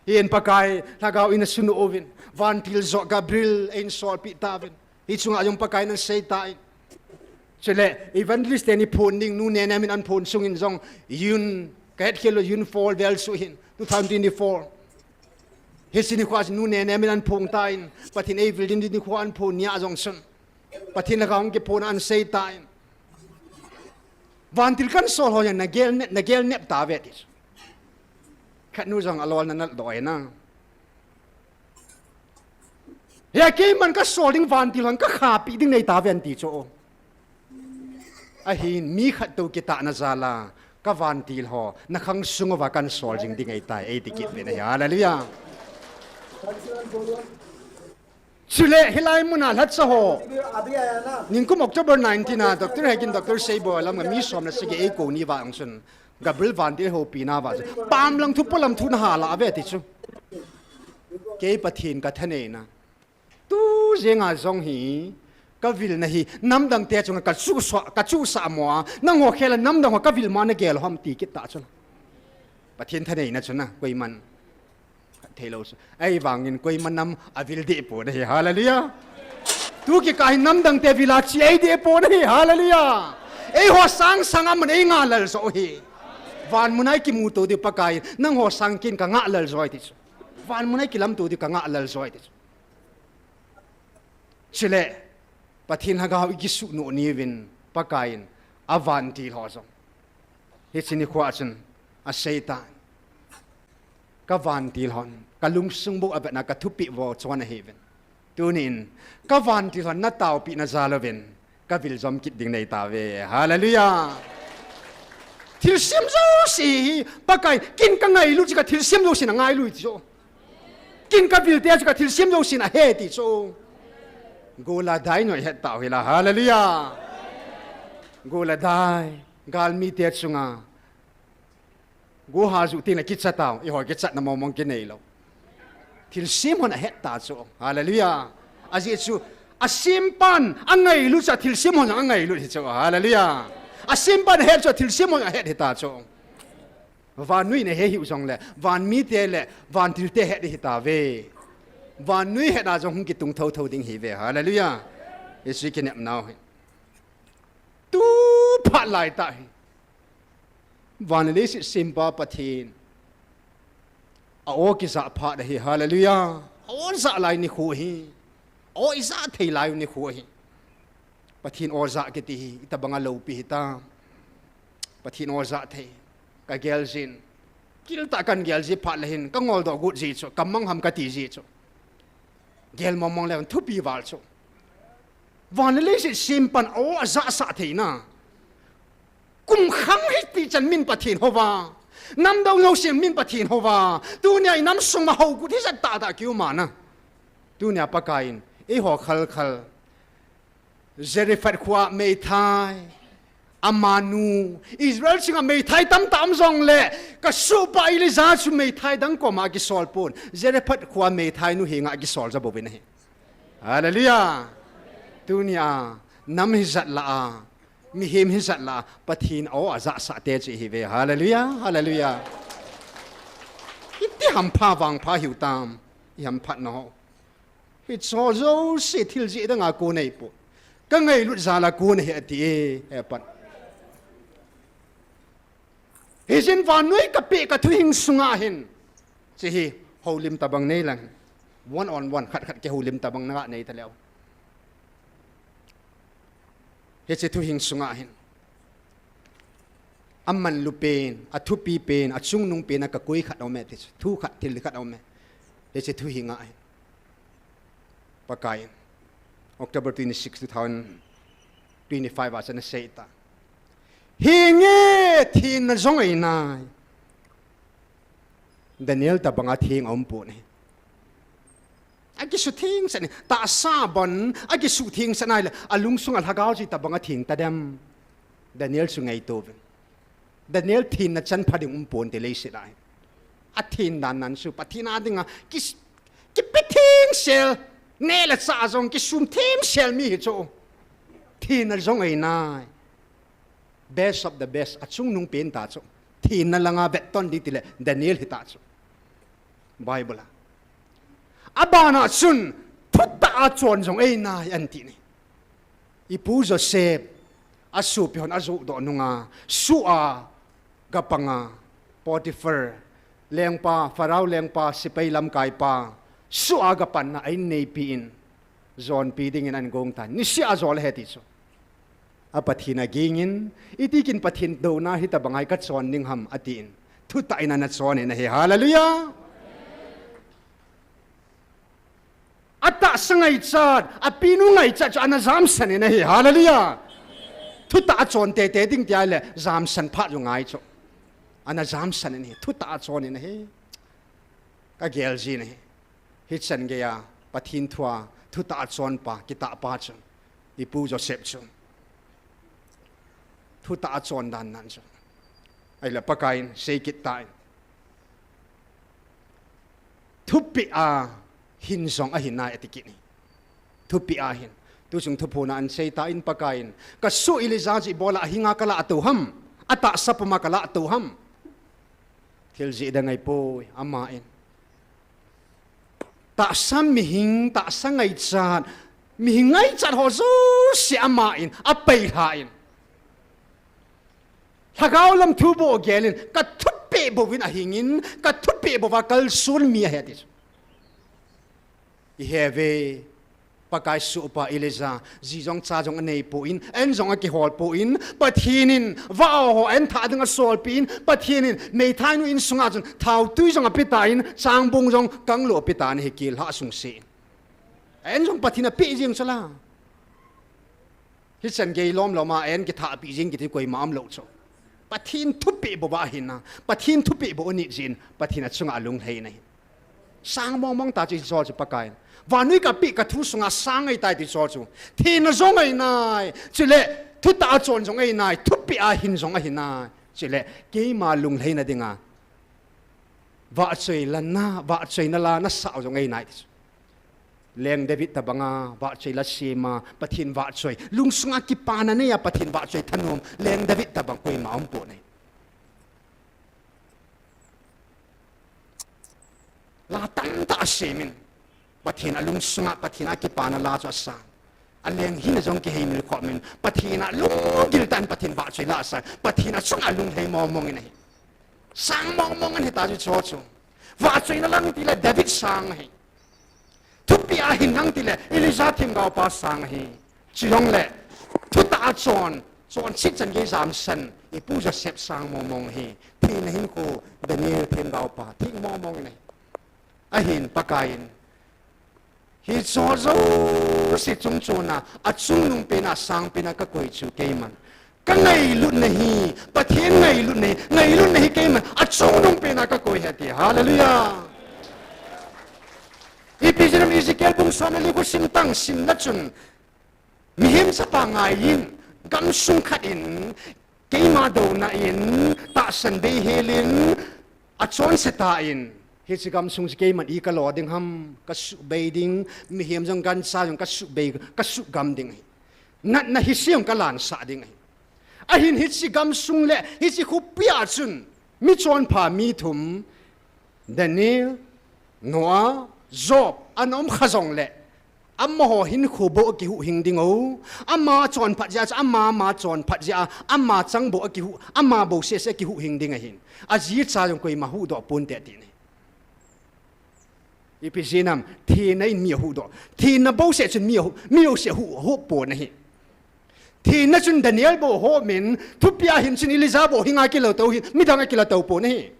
Hin Pakai Lhagao in asunu uvin, vantil joh Gabriel eihin solpeh tauvin, hiche chunga jong Pakaiyin asei tan. Chule evangelist teni phon ding, Nu Nenem in ahin phon sungin jong, June, kahet khel lou, June four vel suh hin, two thousand twenty-four. Hiche nikho a chu Nu Nenem in ahin phong tan, Pathen eivil ding nikho ahin phong nia jong chun, Pathen Lhagao hung kiphon a ahin sei tan. Vantil kahin sol ho jong nagel nep, nagel nep tauve ti chu. Khatnu jong alolna naldoh e na. Hia keiman kasol ding vantil hon kakhapeh ding nei tauve ahin ti chu. Ahin mi khat tou kitahna jal a, kavantil ho nakhang sung uva kahin sol jing ding ahitai, eiti kit uvin ahi. Hallelujah. Chule hilai muna lhacha ho, ningkum October nineteen a, Doctor Hagin, Doctor Seiboi lam a mi som le sagi eikou ni uva jong chun, Gabriel vantil eihopina uva chu, pamlang thu polam thu nahal a ve ti chu. Kei Pathen kathaneina, tu jenga jong hi, kavilna hi namdang te chunga kachuhsah, kachuhsah mo a, nangho khel a namdang ho kavil mo a nagel u ham ti kit ta chu. Pathen thaneina chu na, koiman theilou chu. Ahivangin koima nam avil deh pon ahi. Hallelujah. Tu kikah hi namdang te vil a che eideh pon ahi. Hallelujah. Eiho sang sang a aman eingah lel joh u hi. Van muna ikimuto diu Pakai, nangho sang keiin kangah lel joh e ti chu. Van muna ikilamto diu kangah lel joh e ti chu. Chule, Pathen Lhagao ikisuhnoh ni uvin, Pakaiyin avantil ho jong hiche nikho a chun asei tan. Kavantil hon kalungsung bou avetna kathupeh vo chon ahiuvin. Tunin, kavantil hon nataopehna jal uvin kavil jom kit ding nei tauve. Hallelujah. Thilsem jouse hi, Pakai, keiin kangailut chu kathilsem jousen angailu ti chu. Keiin kavilte chu kathilsem jousen ahe ti chu. Gola dai noi het tau hila. Hallelujah. Gola dai, galmite chunga goha ju tin akicha tau, eiho kichatna mong mong kinei lou. Thilsem hon ahet ta chu. Hallelujah. Ajeh chu, asempan angailut chu thilsem hon angailut hi chu. Hallelujah. Asempan ahet chu thilsem hon ahet hita chu. Vannoi in ahe hih u jongle, vanmite le vantilte het ding hitauve. Vannoi het a jong hung kitung thotho ding ahiuve. Hallelujah. Hiche kinepnau hi. Tu phat laitah hi, van le leiset sempa Pathen a-o kijah phat ahi. Hallelujah. A-o jah lai nikho ahi. A-o ijah thei lai u nikho ahi. Pathen o jah kiti hi itobanga loupi hitam? Pathen o jah thei. Kagel jin, kiltah kagel ji phat le hin kangoldoh got ji chu, kamang ham kati ji chu. Gel mong mong le thupi val chu. Van le leiset sempan a-o ajahsah theina, kum khang hitih chan min Pathen houva, namdang jousen min Pathen houva, tunia inam sunga hougut hijat tahtah kium ana, tunia Pakaiyin eiho khalkhal, Zarephath khoa meithai, amanu, Israel sunga meithai tamtah um jongle, kasuhpa Elijah chu meithai dang koma akisol pon, Zarephath khoa meithai nu henga akisol ja bouvin ahi. Hallelujah. Tunia nam hijat lah a Mihem hijat la, Pathen a-o ajahsah te chu ihiuve. Hallelujah, hallelujah. Iti hampha vangpha hiu tam, ihamphatna ho. Hiche jouse thil jeh dang a kon ahipoi. Ka ngailut jal a kon ahi ati e, he pan. Hijeh in vannoi kapeh ka thuhing sunga hin. Hiche hi houlim tabang nei lang. One on one, khat khat kihoulim tabang naga nei taleu. Hiche thuhing sunga hin. Amanlu pen, athupi pen, achungnung pen a kakoi khat aume ti chu. Thu khat, thil khat aume. Hiche thuhing a hin. Pakai in. October twenty-six, two thousand twenty-five a chun asei ta. Hinge thenna jong ahi nai. Daniel tabang a theng aum pon ahi. Akisutheng sah in, tahsa bon, akisutheng sah in ahile, alungsung a lhagao chu tabang a theng tadem. Daniel chu ngaito uvin. Daniel thenna chan pha ding um ponte leiset a hin. Athen dan nan chu, Pathen a dinga, ki, kipe thengsel, neh le chah jong kisum themsel mi hi chu. Thenna jong ahi nai. Best of the best, achungnung pen ta chu. Thenna langa vetton ding tile Daniel hita chu. Bible a. Abana chun thutah a chon jong ahi nai ahin ti ni. Ipu Joseph, asopi hon ajoh doh nunga, soh a gapanga, Potiphar, lengpa, Pharaoh lengpa, sepai lamkaipa, soh a gapanna ahin neipi in, jonpi dingin ahin gong tan. Niseh a jol ahi ti chu. A Pathen agingin, iti kin Pathen douna hitabang a hi kachon ding ham, atin. Thutah in ana chon in ahi. Hallelujah! Atahsa ngaichat, apinu ngaichat chu ana jamsan in ahi. Hallelujah! Thutah a chon teitei ding tia le, jamsan phat jong ngai chu. Ana jamsan in ahi. Thutah a chon in ahi. Kagel jin ahi. Hichan geiya, Pathen thua, thutah a chonpa, kitahpa chu. Ipu Joseph chu. Thutah a chon dan nan chu. Ahile Pakaiyin, seikit tan. Thupeh a hin jong ahi nai ati kit ni. Thupeh a hin. Tuchung thuphon a ahin sei tan Pakaiyin. Kasoh Elijah chu ibola ahinga kalah tou ham. Atahsa puma kalah tou ham. Thil jeh dang ahipoi, aman. Tahsa mihing, tahsa ngaichat, mihing ngaichat ho jouse aman, apeilhan. Lhagao lam thu bou agelin, kathupeh bouvin ahingin, kathupeh bouva kalson mi ahi ati chu. Ihe ve, Pakai sohpa Elijah, ji jong cha jong aneipon, an jong akiholpon, Pathen in, vaho an thah ding asolpeh in, Pathen in, meithainu insunga chun, thaotui jong apetan, changbung jong kanglou apetan, hikel ha sungse. An jong Pathen apeh jing chula. Hichan gei lom lom a, an kithahpeh jing kiti koima umlou chu. Pathen thupeh bouva ahin a, Pathen thupeh bou anit jin, Pathen achunga alunglhai in ahi. Sang mong mong ta chu hiche chu Pakaiyin. Vannoi kapeh kathu sunga sang ahitai ti chu chu. Thenna jong ahi nai. Chule, thutah a chon jong ahi nai. Thupeh a hin jong ahi nai. Chule, keima lunglhaina dinga. Vahchoi la na, vahchoina la nasah jong ahi nai ti chu. Leng David tabanga, vahchoi la sema, Pathen vahchoi. Lungsunga kipana neiya, Pathen vahchoi thanom. Leng David tabang koima umpon ahi. La tamtah asemin. Pathen a lungsunga, Pathen a kipana la chu asang. Aleng hina jong kiheimil khomin. Pathen a lunggil tah in Pathen vahchoi la asang. Pathen achunga alunglhai mong mong in ahi. Sang mong mong in ahita chu chu chu. Vahchoina lang tile David sang ahi. Thupeh a hin lang tile Elijah themgaopa sang ahi. Chujongle, thutah a chon, chonset chan gei jamsan, ipu Joseph sang mong mong ahi. Thenna hinkho, Daniel themgaopa, theng mong mong in ahi. Ahin Pakaiyin. Hiche jouse chungchona, achungnung pena, asang pena kakoi chu keiman. Kangailutna hi, Pathen ngailutna hi, ngailutna hi keiman, achungnung pena kakoi ahi ati. Hallelujah. Ipi jeh ham Ezekiel bung som le li khu sim tan, simna chun. Mihem chapa ngaiyin, gamsung khat in, keima douna in, tahsan bei helin, achonse tan, hiche gamsung chu keiman i kalo ding ham, kasuhbei ding, mihem jong gancha jong kasuhbei, kasuhgam ding ahi. Natna hise jong kalansah ding ahi. Ahin hiche gamsung le hiche khopi a chun mi chonpha mi thum, Daniel, Noah, Job, ana um kha jongle, amaho hinkho bou akihuhhing ding o. Ama chonphat jeh a chu, ama, ama chonphat jeh a, ama chang bou akihuh, ama bou sese akihuhhing ding ahin. Aji acha jong koima huhdoh ponte ati ahi. Ipi jeh ham, thina in mi ahuhdoh. Thina bou seh chun mi ahuh, mi jouse ahuh, ahuh pon ahi. Thina chun Daniel bou hom in, thupia hin chun Elijah bou hinga kila tou hin, midang akila tou pon ahi.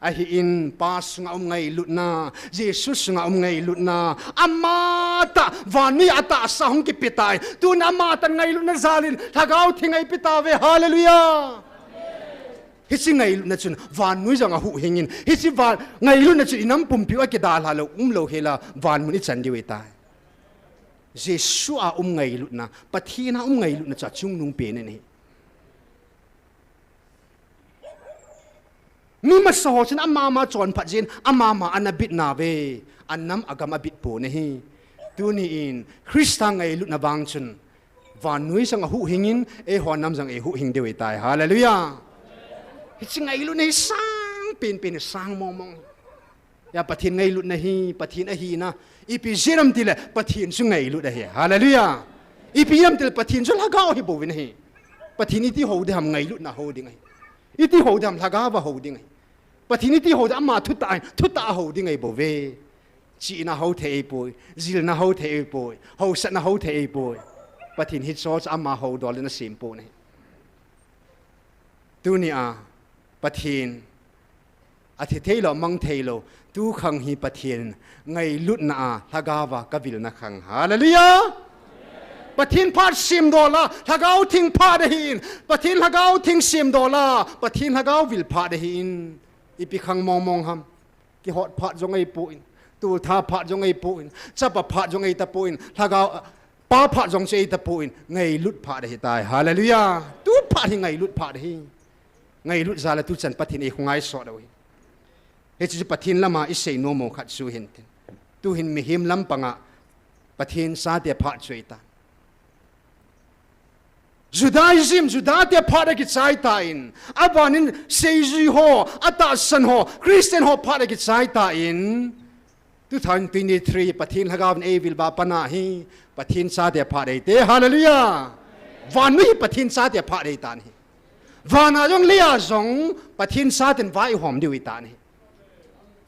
Ahin, Pa sunga um ngailutna, Jesu sunga um ngailutna, amatah, vannoi a tahsa hung kipe tai. Tun amatah ngailutna jal in, Lhagao Theng eipe tauve, hallelujah. Hiche ngailutna chun, vannoi jong ahuhhing in, hiche van, ngailutna chun inam pumpiu akidalha lou, umlou hela, vanmun ichan diu ahitai. Jesu a um ngailutna, Pathen a um ngailutna chu achungnung pen ahi. Mi masa ho chun ama ama chonphat jeh in, ama ama ana bit nauve, anam agam abit pon ahi. Tuni in, Christa ngailutna vang chun, vannoi jong ahuhhing in, eiho nam jong eihuhhing diu ahitai. Hallelujah. Hiche ngailutna hi sang penpen, sang mongmong. Hia Pathen ngailutna hi, Pathen ahina. Ipi jeh ham itile, Pathen chu ngailut ahi. Hallelujah. Ipi jeh ham itile, Pathen chu Lhagao ahi bouvin ahi. Pathen iti hou ding ham, ngailutna hou ding ahi. Iti hou ding ham, Lhagao a hou ding ahi. Pathen iti hou ding ham, ama thutah, thutah a hou ding ahi bouve. Chihna hou thei ahipoi, jilna hou thei ahipoi, haosatna hou thei ahipoi. Pathen hiche chu ama hou dol in asem pon ahi. Tuni a, Pathen, athi theilou, amang theilou, tukhang hi Pathen ngailutna a, Lhagao a kavilna khang. Hallelujah! Pathen phat semdol a, Lhagao Theng phat ahin, Pathen Lhagao Theng semdol a, Pathen Lhagao vil phat ahin, ipi khang mongmong ham. Kihot phat jong ahipon, tultha phat jong ahipon, chapa phat jong ahitapon, Lhagao, Pa phat jong chu ahitapon, ngailut phat ahitai. Hallelujah. Tu phat hi ngailut phat ahi. Ngailut jal a tuchan Pathen eikhongai sot u ahi. Hiche chu Pathen lama isei nom u khat chu hintin. Tuhin mihem lampanga Pathen chate phat chu ahitan. Judaism, Judate phat akichai tan, abanin seijui ho, atahsan ho, Christian ho phat akichai tan, two thousand twenty-three Pathen Lhagao in eivil uva pat a hi, Pathen chate phat ahite, hallelujah. Vannoi hi Pathen chate phat ahitan ahi. Vana jong leiya jong Pathen chaten vaihom diu ahitan ahi.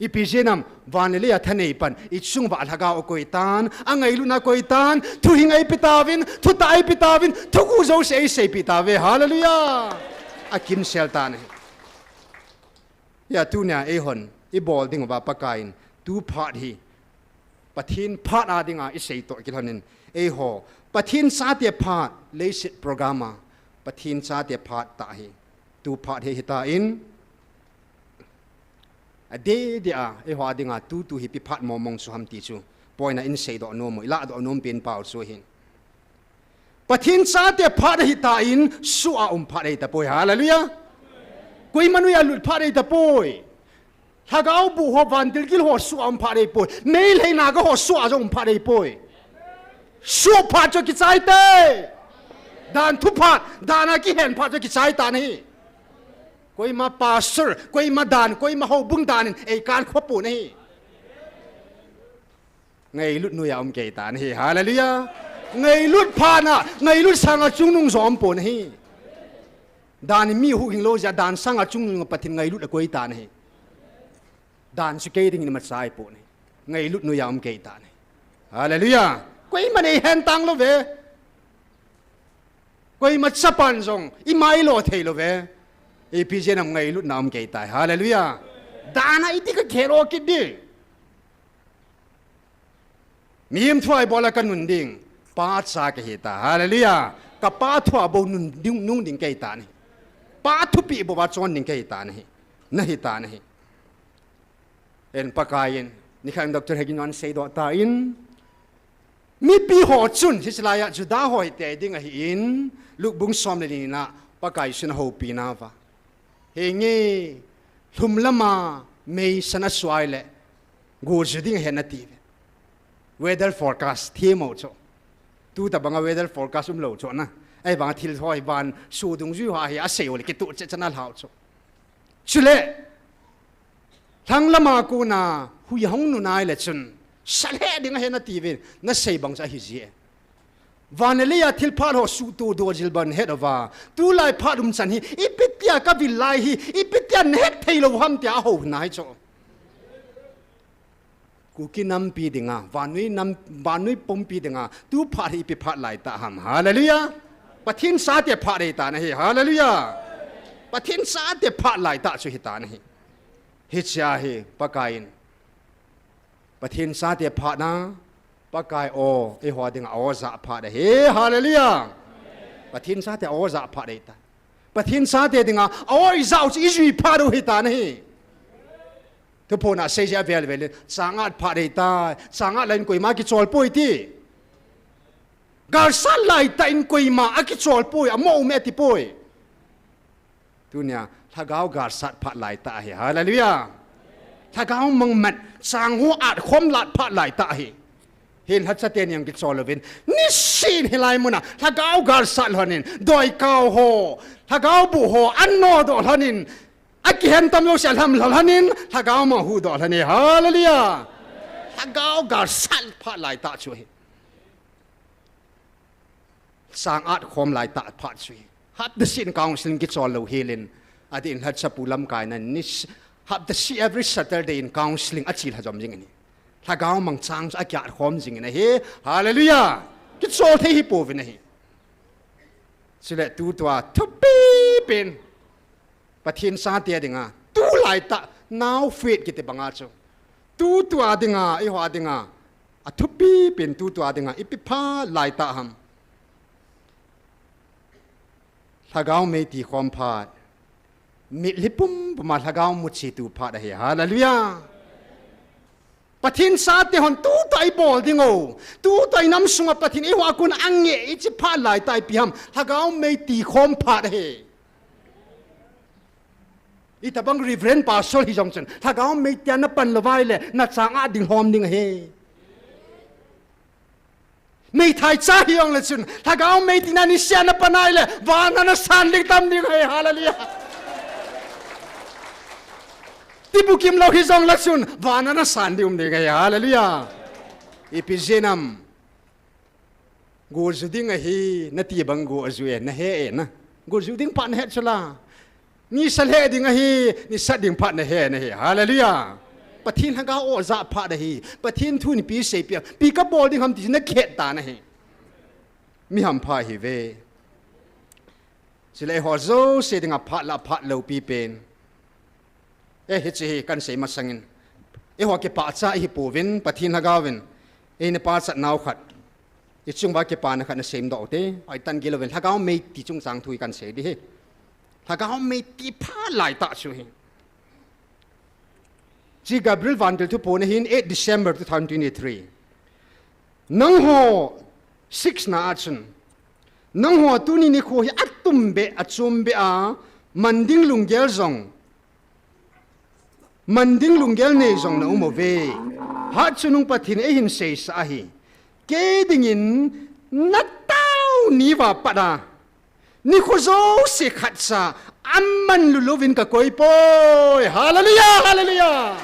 Ipi jeh ham, van le leiya thanei pan, ichung uva Lhagao akoi tan, angailutna akoi tan, thuhing eipe tauvin, thutah eipe tauvin, thuguh jouse eiseipeh tauve, hallelujah. Akimsel tan ahi. Hia tunia eihon, ibol ding uva Pakaiyin, tu phat hi, Pathen phat a dinga isei toh kilhonin, eiho, Pathen chate phat, leiset program a, Pathen chate phat tah hi, tu phat hi ahitan, adeh deh a, eiho a dinga tutu hi ipi phat mongmong chu ham ti chu, point a isei doh nom u, ilah doh nom pen pau chu ahin. Pathen chate phat ahitan, soh a um phat ahitapoi, hallelujah. Koima noiya lut phat ahitapoi. Lhagao boh ho, vantil gil ho soh a um phat ahipoi. Meitei Naga ho soh a jong um phat ahipoi. Soh phat chu kichai tai. Dan thu phat, dan a kihen phat chu kichai tan ahi. Koima pastor, koima dan, koima houbung dan in eikan khopon ahi. Ngailut noiya um kei tan ahi. Hallelujah. Ngailut phat a, ngailut sanga chungnung jo um pon ahi. Dan in mi huhhing lou jeh a, dan sanga chungnung a Pathen ngailut akoi tan ahi. Dan chu kei dingin imacha ahipon ahi. Ngailut noiya um kei tan ahi. Hallelujah. Koiman eihen tang lou ve. Koima chapan jong, ima ilo thei lou ve. Ipi jeh ham, ngailutna um kei tai. Hallelujah. Dan a iti kakhen o kit ding. Mihem thua ibol a kanun ding. Pa cha kahi ta. Hallelujah. Kapa thua bou nun ding, nung ding kei tan ahi. Pa thupeh bou a chon ding kei tan ahi. Nahi tan ahi. Ahin Pakaiyin, nikhat in Doctor Hagin in asei doh tan, mipi ho chun, hiche laiya Juda ho hite ding ahin, Luke bung som le ni na, Pakai Jesun ahoupi nauva. Henge, lhum lama, meisan asuh le, go ju ding ahi nati uve. Weather forecast, themmo chu. Tutabanga weather forecast umlou chu na. Ahivang thil ho hi van su dungjui ho hi asei u le kituh cheh cheh na lhau chu. Chule, lhang lama kona hui hung nu nai le chun, sa lheh ding ahi nati uvin, nasei bang chu ahi jie. Van le leiya thil phat ho suhtuh doh jil bang het uva. Tulai phat um chan hi, ipi tia ka vil lai hi, ipi tia nahet thei lou ham tia ahou nai chu. Kuki nampi dinga, vannoi nam, vannoi pumpi dinga, tu phat hi ipi phat lai ta ham. Hallelujah. Pathen chate phat ahi tan ahi. Hallelujah. Pathen chate phat lai ta chu hi tan ahi. Hichea hi, Pakaiyin. Pathen chate phat na, Pakai o, eiho dinga o ja phat ahi. Hallelujah. Pathen chate o ja phat ahi ta. Pathen chate dinga o ijah u chu ijui phat u hi tan ahi. Thuphon a seijia vel vel in, chang at phat ahi ta, chang at lai in koima kichol poi ti. Galsat lai tah in koima akichol poi, amo um e ti poi. Tunia, lhagao galsat phat lai tah ahi. Hallelujah. Lhagao mang mat, chang ho at khom lat phat lai tah ahi. Hin lhacha teni jong kichol louvin, nisin hilai muna, lhagao galsat lhonin, doikao ho, lhagao bu ho, an nodoh lhonin, akihen tam jouse alham lhonin, lhagao mang huhdoh lhonin. Hallelujah. Lhagao galsat phat lai tah chu ahi. Chang at khom lai tah phat chu ahi. Hapta seh in counseling kichol lou helin, adeh in lhacha pu lamkaina ni s-, hapta seh every Saturday in counseling achi lha jom jing ahi. Lhagao mang chang chu akiat khom jing in ahi. Hallelujah. Kichol thei hi pouvin ahi. Chule tutua thupi pen Pathen chate dinga, tulai tah, now faith kiti banga chu. Tutua dinga, eiho dinga, athupi pen tutua dinga, ipi phat lai tah ham. Lhagao mei ti khom phat. Mitlhi pumpuma lhagao muchi tu phat ahi. Hallelujah. Pathen chate hon tutua ibol ding u. Tutua inam sunga Pathen in eiho a kon angeh ichi phat lai tah ipi ham. Lhagao mei ti khom phat ahi. Itobang Reverend Pastor hijong chun, lhagao mei tia napan lou vai le, nachang at ding lhom ding ahi. Meithai cha hijong le chun, lhagao mei tina nisea napan nai le, vana nasan ding tam ding ahi, hallelujah. Tibukim lou hijong le chun, vana nasan ding um ding ahi, hallelujah. Ipi jeh ham. Go ju ding ahi, nati bang go aju e, nahe e na. Go ju ding phat nahet chu la. Nisa lheh ding ahi, nisa ding phat nahe, nahe. Hallelujah. Pathen lhagao o ja phat ahi. Pathen thu nipi seipeh. Ipi kabol ding ham ti nahet tan ahi. Mi hampha ihiuve. Chule eiho jouse dinga phat lah phat loupi pen. Eh, hiche hi kahin sei masangin. Eiho kipah cha ihi pouvin, Pathen lhagaovin. Eina pachat nau khat. Ichung uva kipana khat nasem doh ute. Oi tan gilo uvin. Lhagao mei ti chungchang thu hi kahin sei ding ahi. Lhagao mei ti phat lai tah chu ahi. Hiche Gabriel vantil thuphon ahin eight December two thousand twenty-three. Nangho six na a chun. Nangho tuni nikho hi atumbeh, achombeh a, man ding lunggel jong. Man ding lunggel nei jong na um uve. Hatchungnung Pathen in eihin seisah ahi. Kei dingin natao ni uva pat a. Nikho jouse khatcha, aman luluvin kakoi poi. Hallelujah, hallelujah.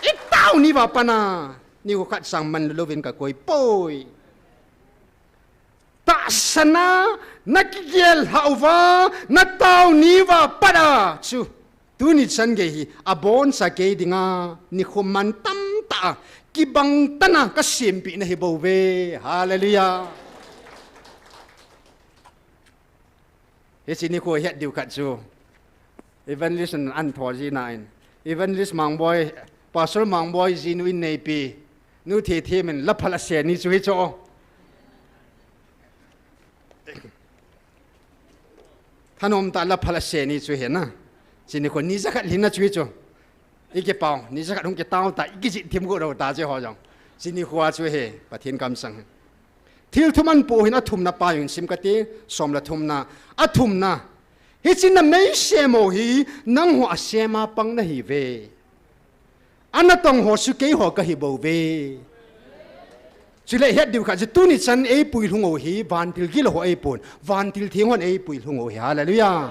Itao ni uva pat a, nikho khatcha man luluvin kakoi poi. Tahsana, nakigel lhah uva, natao ni uva pat a. Chu. Tuni chan gei hi, aboncha kei dinga, nikho man tamtah a, kibang tah a, kasempeh nahi bouve. Hallelujah. Hiche nikho het diu khat chu. Evangelist in ahin thou jin ahin. Evangelist Mangboi, Pastor Mangboi jinu inneipi. Nu Thethim in laphal asei ni chu hichu. Thanom tah a laphal asei ni chu hi na. Hiche nikho ni jakhat lhinna chu hichu. Ikipao, ni jakhat hung kitao ta, ikijih thim got lou ta hiche ho jong. Hiche nikho a chu hi, Pathen kamsang hi. Thil thum ahin poh hin athumna pa jong sim kate, som le thumna, athumna. Hiche na meisem u hi, nangho asem a pang nahiuve. Ana tong ho chu keiho kahi bouve. Chule het diu khat chu tuni chan eipui lhung u hi, vantil gilou ho eipon, vantil theng hon eipui lhung u hi. Hallelujah.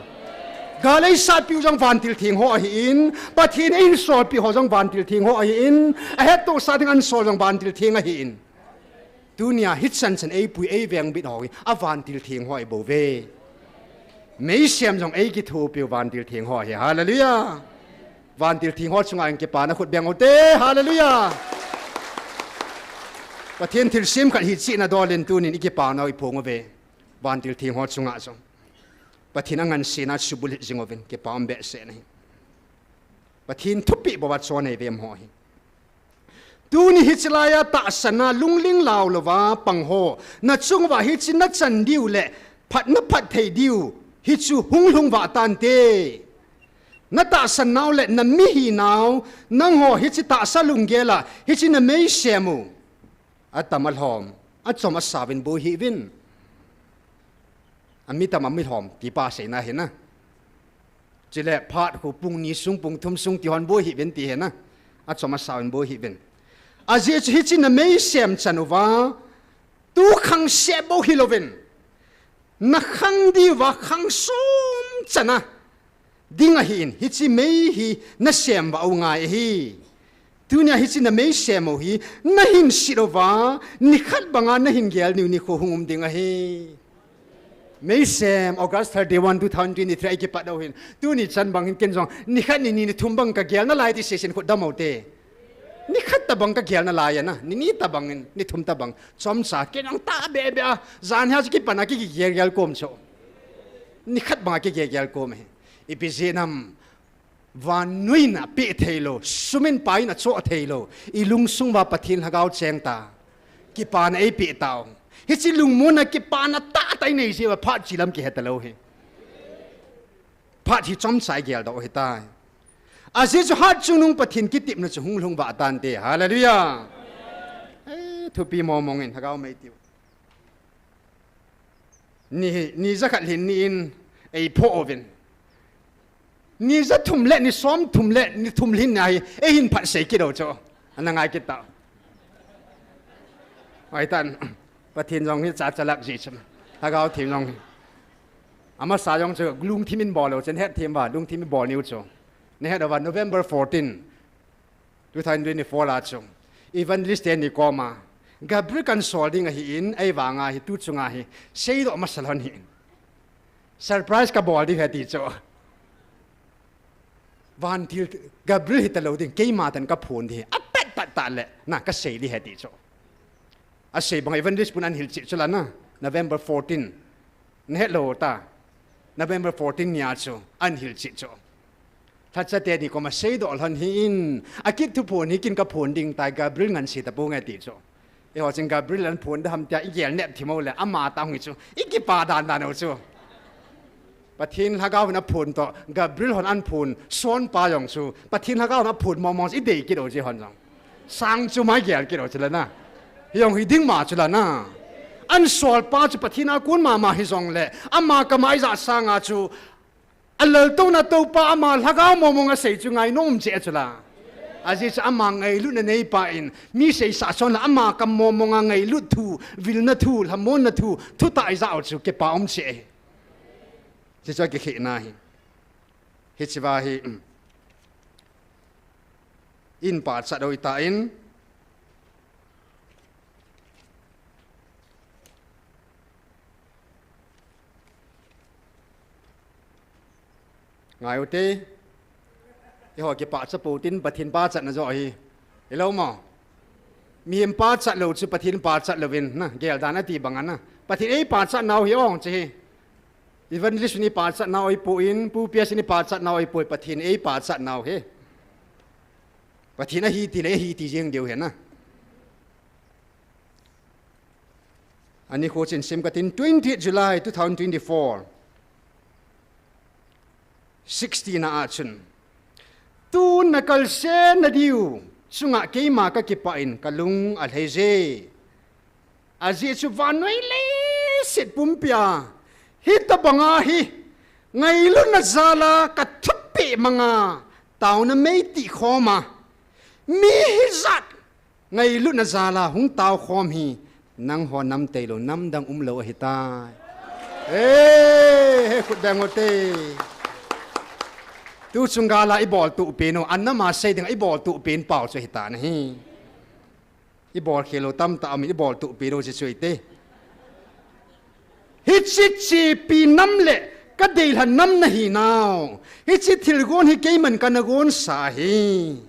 Gal eisatpiu jong vantil theng ho ahin, Pathen eihinsolpi ho jong vantil theng ho ahin, ahettohsah ding ahinsol jong vantil theng ahin. Tunia hichan chan eipui eivengbit ho hi, a vantil theng ho ahibouve. Meisem jong eikithopiu vantil theng ho hi. Hallelujah. Vantil theng ho chunga in kipana khut beng ute. Hallelujah. Pathen thilsem khat hichena dol in tunin ikipana u iphong uve. Vantil theng ho chunga jong Pathen angansena subulhit jing uvin kipa um behseh in ahi. Pathen thupeh bou a chon eivem ho hi. Tuni hiche laiya tahsanna lungling lau louva pang ho, nachung uva hiche nachan diu le phat naphat thei diu hichu hung lhung vah tante. Natahsan nau le namihi nau, nangho hiche tahsa lunggel a hiche nameisem u atam alhom, achom asauvin boi hih uvin. Ami tam ami lhom tipa seina hina. Chule phat khu pung ni sung pung thum sung tihon boi hih uvin ti hina. Achom asauvin boi hih uvin. Ajeh chu hiche nameisem chan uva, tu khang seh bou hilouvin, nakhang diuva khang som chana ding ahin, hiche mei hi nasem uva angai ahi. Tunia hiche nameisem u hi nahin set uva, nikhat banga nahin gel niu nikho hung um ding ahi. Meisem, August thirty-one, two thousand twenty-three a ikipat u hin, tuni chan bang hin ken jong nikhat ni ni ni thum bang kagel nalai ti sesen khut dam ute. Nikhat tabang kagel nalai ana, ni ni tabang in, ni thum tabang, chomcha, ken jong tahbeh beh a, jan hia chu kipana ki, kigel gel kom chu. Nikhat banga kigel gel kom hi. Ipi jeh ham, vannoiyin apeh theilou, sum in pai in achoh theilou, ilungsung uva Pathen Lhagao cheng ta, kipana eipeh tau. Hiche lungmonna kipana tahtah inei jeh uva phat chi lam kihe talou hi. Phat hi chomcha igeldoh u hitai. Ajeh chu hatchungnung Pathen kitepna chu hung lhung vah tante. Hallelujah. Eh, thupi momong in, Lhagao mei tiu. Ni, ni jakhat lhin ni in eiphoh uvin. Ni jathum le ni somthum le ni thum lhin ni a hi eihin phatsei kit u chu. Ana ngai kit tau. Hoitan, Pathen jong hi cha chalak jeh chu. Lhagao Theng jong hi. Amasa jong chu lungthim in bol u chu, nahet thim uva, lungthim in bol niu chu. Nahet uva, November fourteen, two thousand twenty-four a chu, evangelist teni koma Gabriel kansol ding ahin, ahivanga hi tu chunga hi seidoh masa lhon hih in. Surprise kabol ding ahi ti chu. Vantil Gabriel hitalou ding, keima tah in kaphon ding ahi. Apet pat tah le, na kasei ding ahi ti chu. Asei bang evangelist pun ahin hilchet chu la na, November fourteen. Nahet lou ta. November fourteen nia chu ahin hilchet chu. Lhacha teni koma seidoh lhon hih in, akit thuphon hi ken kaphon ding tai, Gabriel ngansi tapong e ti chu. Eiho chun Gabriel ahin phon da ham tia igel nep thim u le, ama tah hung hi chu ikipa dan dan u chu. Pathen Lhagao hin aphon toh, Gabriel hon ahin phon, sonpa jong chu Pathen Lhagao hin aphon mong mong chu idei kit u chu eihon jong. Sang chu mai gel kit u chu la na. Hi jong hi ding ma chu la na. Ahin solpa chu Pathen a kon mama hijongle, ama kama ijah sanga chu, alaltouna toupa ama Lhagao mong mong asei chu ngainom cheh chu la. Ajeh chu ama ngailutna neipa in, mi seisah chon la ama kam mong mong a ngailut thu, vilna thu, lhamonna thu, thutah ijah u chu kipa um cheh ahi. Hiche chu akikhehna ahi. Hiche va hi, um, in pachat u hitan, ngai u te. Eiho kipachat pou tin Pathen pachatna joh ahi. Hilou mo? Mihem pachat lou chu Pathen pachat louvin na, geldan ati bang a na. Pathen eipachat nau hi ong chu hi. Evangelist in eipachat nau ahipoi, Pu P S in eipachat nau ahipoi, Pathen eipachat nau hi. Pathen ahi tile ahi ti jeng diu ahi na. Ani kho chin sim katin, twentieth July two thousand twenty-four, sixteen a achun. Tun nakalsen nadiu chunga keima kakipah in kalung alhai je. Ajeh chu vannoi leiset pumpia hitabang a hi ngailutna jal a kathupeh mang a, taona mei tih khom a, mi hijat ngailutna jal a hung tao khom hi Nangho nam tailou, nam dang umlou ahitai. Ei, he khut beng u te. Tu chung gal a ibol tuh pen u, anam a sei ding a ibol tuh pen pau chu ahitan ahi. Ibol khel lou tamtah aum in, ibol tuh pen u chu chu ite. Hiche chepi nam le kadeilhen nam nahi nau. Hiche thilgon hi keiman kana gonsa ahi.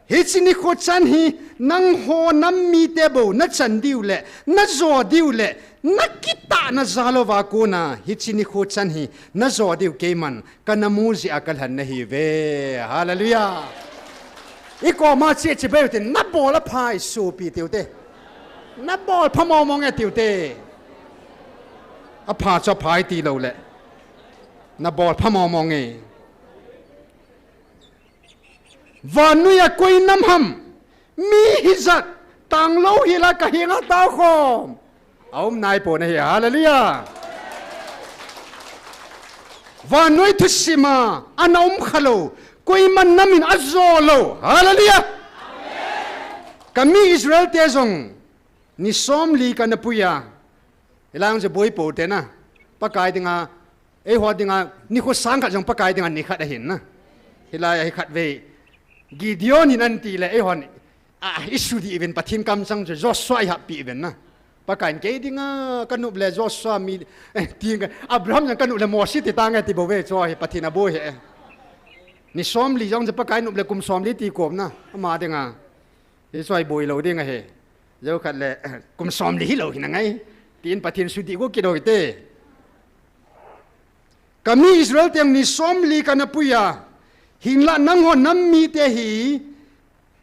Hiche nikho chan hi nangho nam mite bou nachan diu le, najo diu le, nakitahna jal uva kona, hiche nikho chan hi najo diu keiman kana mu jeh a kalhen nahiuve. Hallelujah. Ikoma che che beu te, nabol apha e sopi tiu te. Nabol pha mong mong e tiu te. Apha chu apha e tilou le. Nabol pha mong mong e. Vannoi a koi nam ham, mi hijat, tanglou hila kahenga taokhom. Aum naipon ahi, hallelujah. Vannoi thusim a ana umkhalou, koiman nam in ajo lou, hallelujah. Kami Israel te jong, ni somli kana pui a. Hilai jong chu boi pou te na. Pakai dinga, eiho dinga, nikho sang khat jong Pakai dinga ni khat ahin na. Hilai a hi khat vei. Gideon in anti le, eihon, a, isudih uvin Pathen kamchang chu Joshua ihappi uvin na. Pakai in kei dinga, kanop le Joshua mi, eh, ti nge, Abraham jong kanop le Mose ti tange ti bou ve chu hi Pathen aboi he. Ni somli jong chu Pakai nop le kum somli ti kom na. Ama dinga. Hichu hi boi lou ding ahi. Jou khat le, kum somli hilou hina ngai. Tin Pathen sudih go kit u hite. Kami Israel te ni somli kana pui a. Hinla nangho nam mite hi.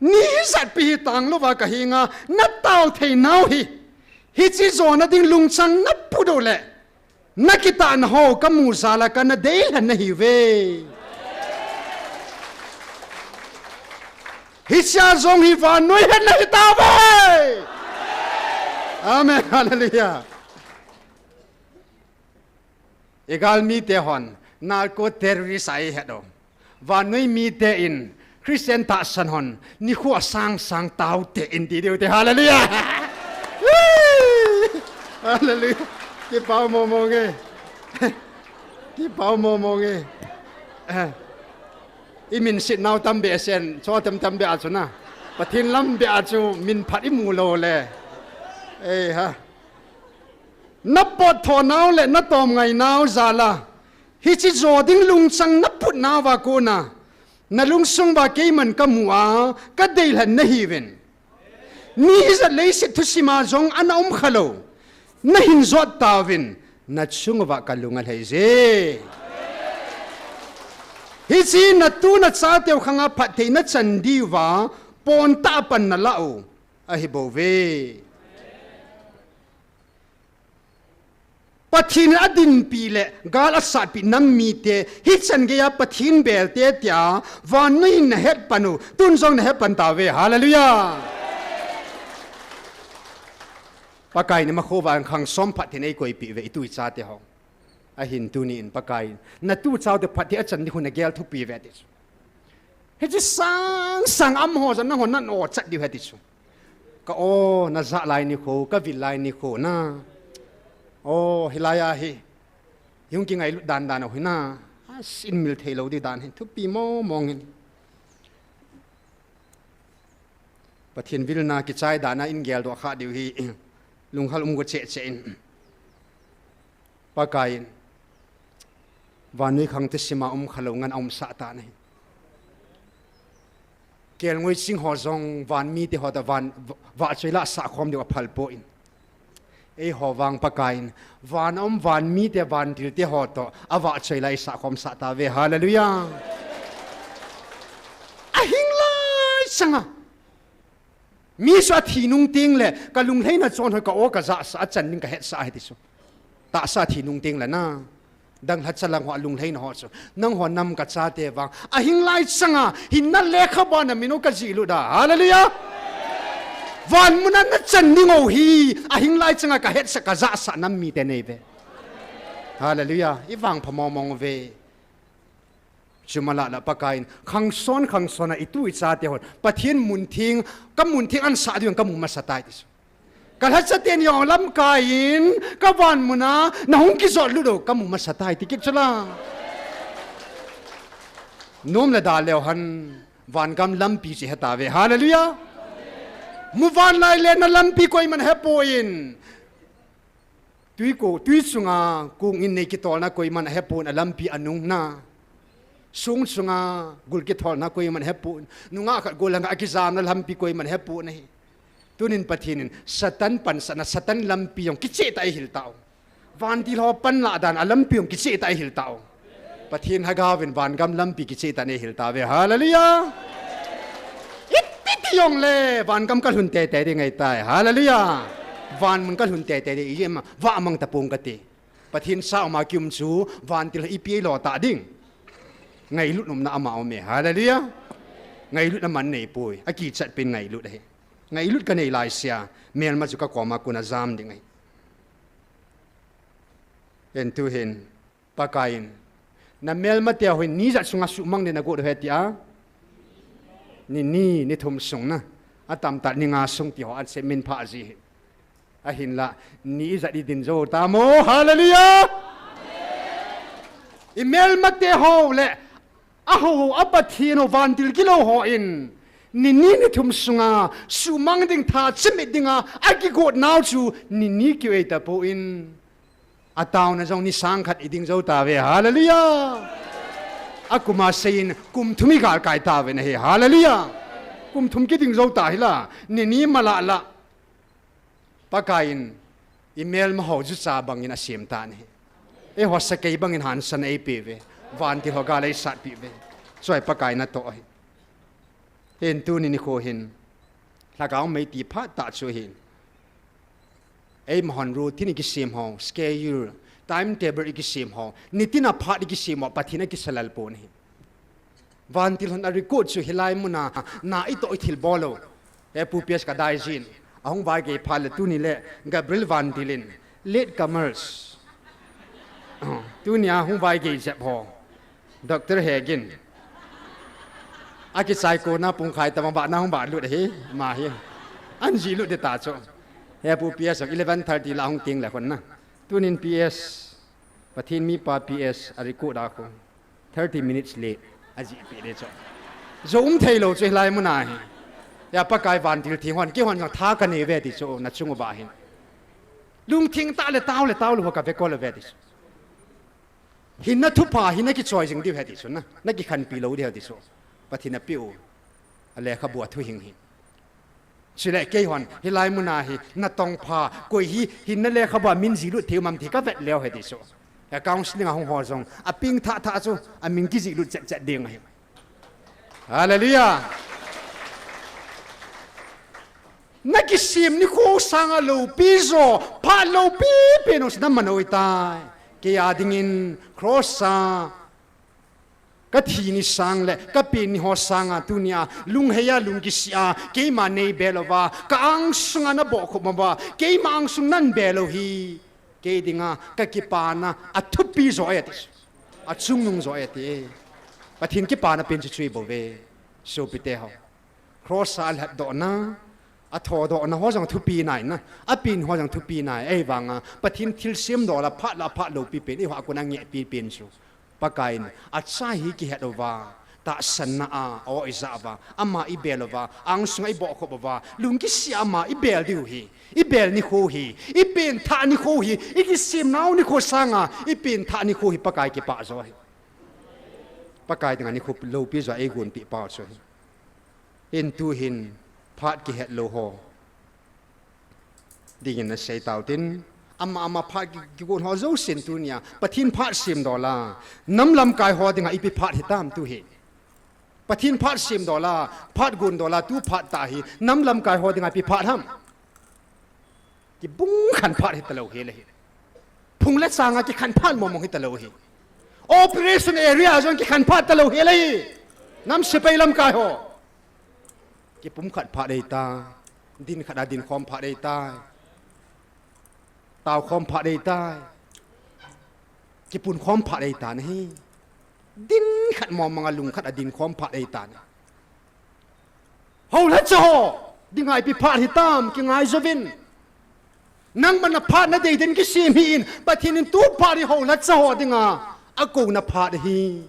Ni hijat pi hi tanglou va kahenga. Natao thei nau hi. Hiche jona ding lungchang naput u le. Nakitahna ho kamu jal a kana deilhen nahiuve. Hichea jong hi vannoi hetna hitauve. Amen. Hallelujah. Igalmi te hon, narco terrorist a ihet u. Vannoi mite in, Christian tahsan hon, nikho a sang sang tao te in ti diu te, hallelujah. Hallelujah. Kipah mong mong e. Kipah mong mong e. Eh. Imin sit nau tam behseh in, cho tam tam beh a chu na. Pathen lam beh a chu, min phat imu lou le. Ei ha. Napot tho nau le natom ngai nau jal a. Hiche jo ding lungchang naput nauva kona. Nalungsung uva keiman kamu a, kadeilhen nahiuvin. Ni hijat leiset thusim a jong ana umkhalou. Nahin jot tauvin, nachung uva kalung alhai je. Hiche natu nachateu khang a phatthei nachan diuva, pon tah a pan nalah u, ahi bouve. Pathen in adinpi le gal asatpi nam mite, hichan geiya Pathen belte tia, vannoi in nahet pan u, tun jong nahet pan tauve. Hallelujah. Pakai in imakho vang khang som phatthei in eikoipeh uve, itu ichate ho. Ahin tuni in Pakai in, natu chate phatthei achan ding khu nagel thupi uve ti chu. Hiche sang sang amaho jong nangho nan o chat diu ahi ti chu. Ka o najah lai nikho, kavil lai nikho na. O, hilai a hi. Hung kingailut dan dan u hi na. Asin mil thei lou di dan hi. Thupi mong mong hin. Pathen vilna kichai dan a in geldoh kha diu hi. Lunghal um go cheh cheh in. Pakai in, vannoi khang thusim a umkhalou ngen aumsah tan ahi. Kelngoi ching ho jong van mite ho toh van, vahchoi lah sah khom diu aphal poi. Eiho vang Pakai in, van a um van mite van dilte ho toh, avahchoi lah eisah khom sah tauve. Hallelujah. Ahing lai chang a. Mi chu athi nung teng le, ka lunglhaina chon hoi ka o ka jah sah a chan ding ka hetsah ahi ti chu. Tahsa thi nung teng le na. Dang lhacha lang ho a lunglhaina ho chu. Nangho nam kachate vang. Ahing lai chang a, hinna lekhabua na min u ka jih lut a. Hallelujah. Van mun a nachan ding u hi. Ahing lai chang a ka hetsah ka jah sah nam mite neive. Hallelujah. I vangpha mong mong uve. Chuma lah lah Pakai in, khangson, khangson a itu ichate hon. Pathen muntheng, ka muntheng ansah diu ka mu masa tai ti chu. Ka lhacha ten jong lamkai in, ka van muna, na hung kijot lut u, ka mu masa tai ti kit chu la. Nom le da leu hen, van gam lampi chu he tave. Hallelujah. Muvanlai le na lampi koiman he poi. Tui ko, tui sunga kung in nei kitolna koiman he pon a lampi a nungna. Sung sunga gul kitolna koiman he pon. Nungah khat gol langa a kijamna lampi koiman he pon ahi. Tunin Pathen in Satan pansatna, Satan lampi jong kicheh tah a eihil tau. Vantil ho panlah dan a lampi jong kicheh tah a eihil tau. Pathen Lhagao vin van gam lampi kicheh tah a eihil tave. Hallelujah. Iti ti jong le, van gam ka lhun tete ding ahi tai. Hallelujah. Van mun ka lhun tete ding, ijeh inem, vah mang tapong kati. Pathen sauma kium chu, vantil ipi eilo tah ding. Ngailut umna ama um e. Hallelujah. Ngailut aman nei poi. Akichat pen ngailut ahi. Ngailut ka nei laisea, melma chu ka koma kon a jam ding ahi. Hin tuhin, Pakai in, na melmate ho hin ni ijat sunga suhmang ding na got u he tia. Ni ni, ni thum sung na. Atam tah ni nga sung ti ho an se min pha ji hi. Ahinla, ni ijat i ding jou tam o, hallelujah! I melmate ho le, a ho ho a Pathen ho vantil gilou ho in, ni ni ni thum sunga, suhmang ding tha chimit dinga, a kigot nau chu, ni ni kiu ei tapon. A taona jong ni sang khat i ding jou tave, hallelujah! A kum a seiyin, kum thum i galkai tave na hi, hallelujah! Kum thum kiding jou ta hi la, ni ni mala la. Pakai in, i melma ho jucha bangin a sem ta na hi. Eiho sakei bangin hansan ei pe ve. Vantil ho gal ei sat pi ve. Choi Pakai na to hi. Hin tuni nikho hin. Lhagao mei ti phat tah chu hin. Eima hon routine i kisem ho, schedule, timetable i kisem ho, nitin a phat i kisem ho, Pathen a kisalal pon ahi. Vantil hon a record chu hilai muna, na i toh i thilbol lou. He Pu P S ka daijin, ahung vaigei phat le tuni le, Gabriel Vantil in, late comers. Tuni a hung vaigei jep ho. Doctor Hegin. Akichai kona pung khai tama ba na hung ba lut hi, ma hi. An ji lut de ta chu. He Pu P S eleven thirty la hung ting le hon na. Tunin P S, Pathen mipa P S, a record a khu. Thirty minutes late, a ji pi de chu. Jou um thei lou chu hilai muna hi. Ya Pakai vantil theng hon, keihon jong tha ka nei ve ti chu, na chung uva hin. Lungtheng tah le tao le tao lou ho ka ve kol ve ti chu. Hinna thupha hi na kichoi jing diu ahi ti chu na, na kikhanpi lou diu ahi ti chu. Pathen in apeh u. A lekhabu a thuhing hi. Chule keihon, hilai muna hi, na tongpha, koi hi, hinna lekhabu a min jih lut thei um am ti ka vet leu ahi ti chu. A counseling a hung ho jong, a peng thah thah chu, a min kijih lut chet chet ding ahi. Hallelujah. Na kisem nikho sanga loupi jo, phat loupi pen u chu na man u ahi tai. Kei a dingin cross a ka thi ni sang le ka pen ni ho sanga tunia lunghei a lungkisih a keima nei bel uva, ka angsunga na bohkhop uva, keima angsung nan bel u hi. Kei dinga ka kipana a thupi jo ahi ti. A chungnung jo ahi ti. Pathen kipana pen chu chu ahi bou ve. Sopite ho. Cross a lhatdohna, a thodohna ho jong thupi nai na, a pen ho jong thupi nai, ahivanga, Pathen thilsem dola, phat la phat loupi pen, eiho a kona ngehpi pen chu. Pakai in, acha hi kihet uva, tahsanna a, aw ija uva, ama i bel uva, angsunga i bohkhop uva, lungkisih a ama i bel diu hi, i bel nikho hi, i pen thah nikho hi, i kisem nau nikho sanga, i pen thah nikho hi, Pakai kipah jo hi. Pakai dinga nikho loupi jo, ei gonpeh pau chu hi. Hin tuhin phat kihet lou ho dingin na sei tau tin, ama ama phat ki, kigon ho jousen tunia Pathen phat sem dola, nam lamkai ho dinga ipi phat hitam tu hi. Pathen phat sem dola, phat gon dola, tu phat tah hi, nam lamkai ho dinga ipi phat ham. Kibung khan phat hita lou hi le hi. Phung le changa kikhan phat mong mong hita lou hi. Operation area jong kikhan phat ta lou hi le hi. Nam sepai lamkai ho. Kipum khat phat dei ta. Din khat a din khom phat dei ta. Tao khom phat dei ta. Kipun khom phat dei ta na hi. Din khat mong mong a lung khat a din khom phat dei ta na. Ho la cho, dinga ipi phat hitam, kingai jouvin. Nangma na phat nadei din kisem hih in, Pathen in tu phat hi houlhacha ho dinga akouna phat ahi.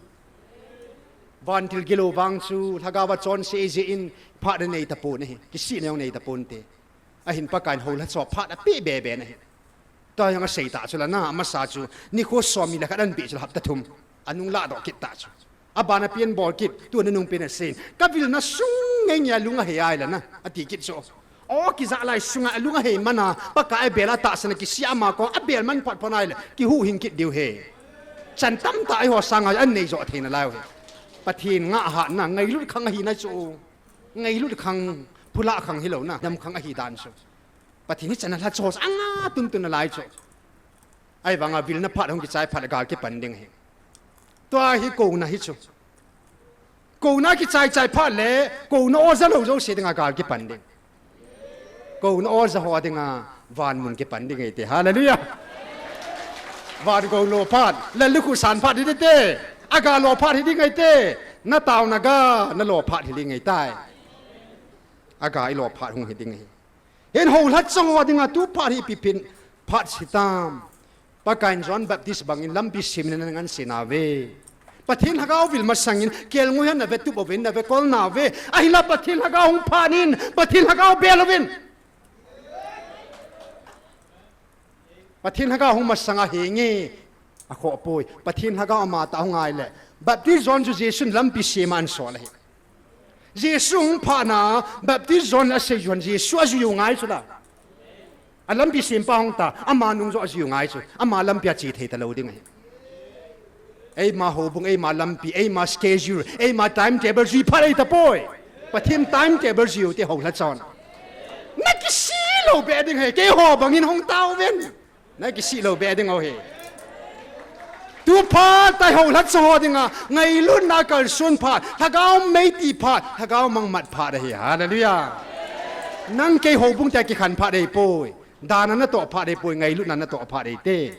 Vantil gilou vang chu lhagao a chonse jeh in phat anei tapon ahi, kisihna jong nei taponte. Ahin Pakaiyin houlhacha ho phat apeh bebe ahi. Tua jong asei tah chu la na, amasa chu nikho som ni le khat anpeh chu la hapta thum. Anung ladoh kit tah chu. Abana pen bol kit, tua nanung pen asei in, kavilna sung ngeingei a lung ahei ahile na, ati kit chu. O, kija lai sunga alung ahei mana, Pakai abel a tahsan a kisih ama kong abel man phot phot ahile kihuhhing kit diu ahi. Chan tamtah eiho sanga anei jo thei nalai uve. Pathen ngah hatna ngailut khang ahina chu. Ngailut khang, phulah khang hilou na, dam khang ahi dan chu. Pathen hichan a lhacha ho chu anga tuntun nalai chu. Ahivanga vilna phat hung kichai phat le gal kipan ding ahi. Tua hi kouna hi chu. Kouna kichai chai phat le, kouna oja lou jouse dinga gal kipan ding. Kouna oja ho dinga vanmun kipan ding ahite. Hallelujah. Van gou lo phat, lallukhuh san phat hi ding te. Aga lo phat hi ding ahite. Nataona ga, nalo phat hi ding ahitai. Aga ilo phat hung hi ding ahi. Hin houlhacha ho dinga tu phat hi ipi pin phat hitam. Pakaiyin John Baptist bangin lampi sem in ana ngansena uve. Pathen lhagao vil masangin kelngoi a nave tup uvin, nave kol nauve. Ahinla Pathen lhagao hung phat in, Pathen lhagao bel uvin. Pathen lhagao hung masanga henge akhoh poi. Pathen lhagao amatah hung ahile, Baptist John chu Jesun lampi sem a ahin sol ahi. Jesu hung phatna, Baptist John in asei chu Jesu ajui u ngai chu la. Alampi sempa hung ta, ama nung joh ajui u ngai chu. Ama lampi a che thei talou ding ahi. Eima houbung, eima lampi, eima schedule, eima timetable jui phat ahitapoi. Pathen timetable jui u te houlhacha hon. Nakisih lou beh ding ahi, keiho bangin hung tauvin. Nakisih lou beh ding ahi. Tu phat tah hi houlhacha ho dinga ngailutna kalson phat, lhagao meiti phat, lhagao mangmat phat ahi. Hallelujah. Nang kei houbung te kikhen phat ahipoi. Dan a natoh phat ahipoi, ngailutna natoh phat ahite.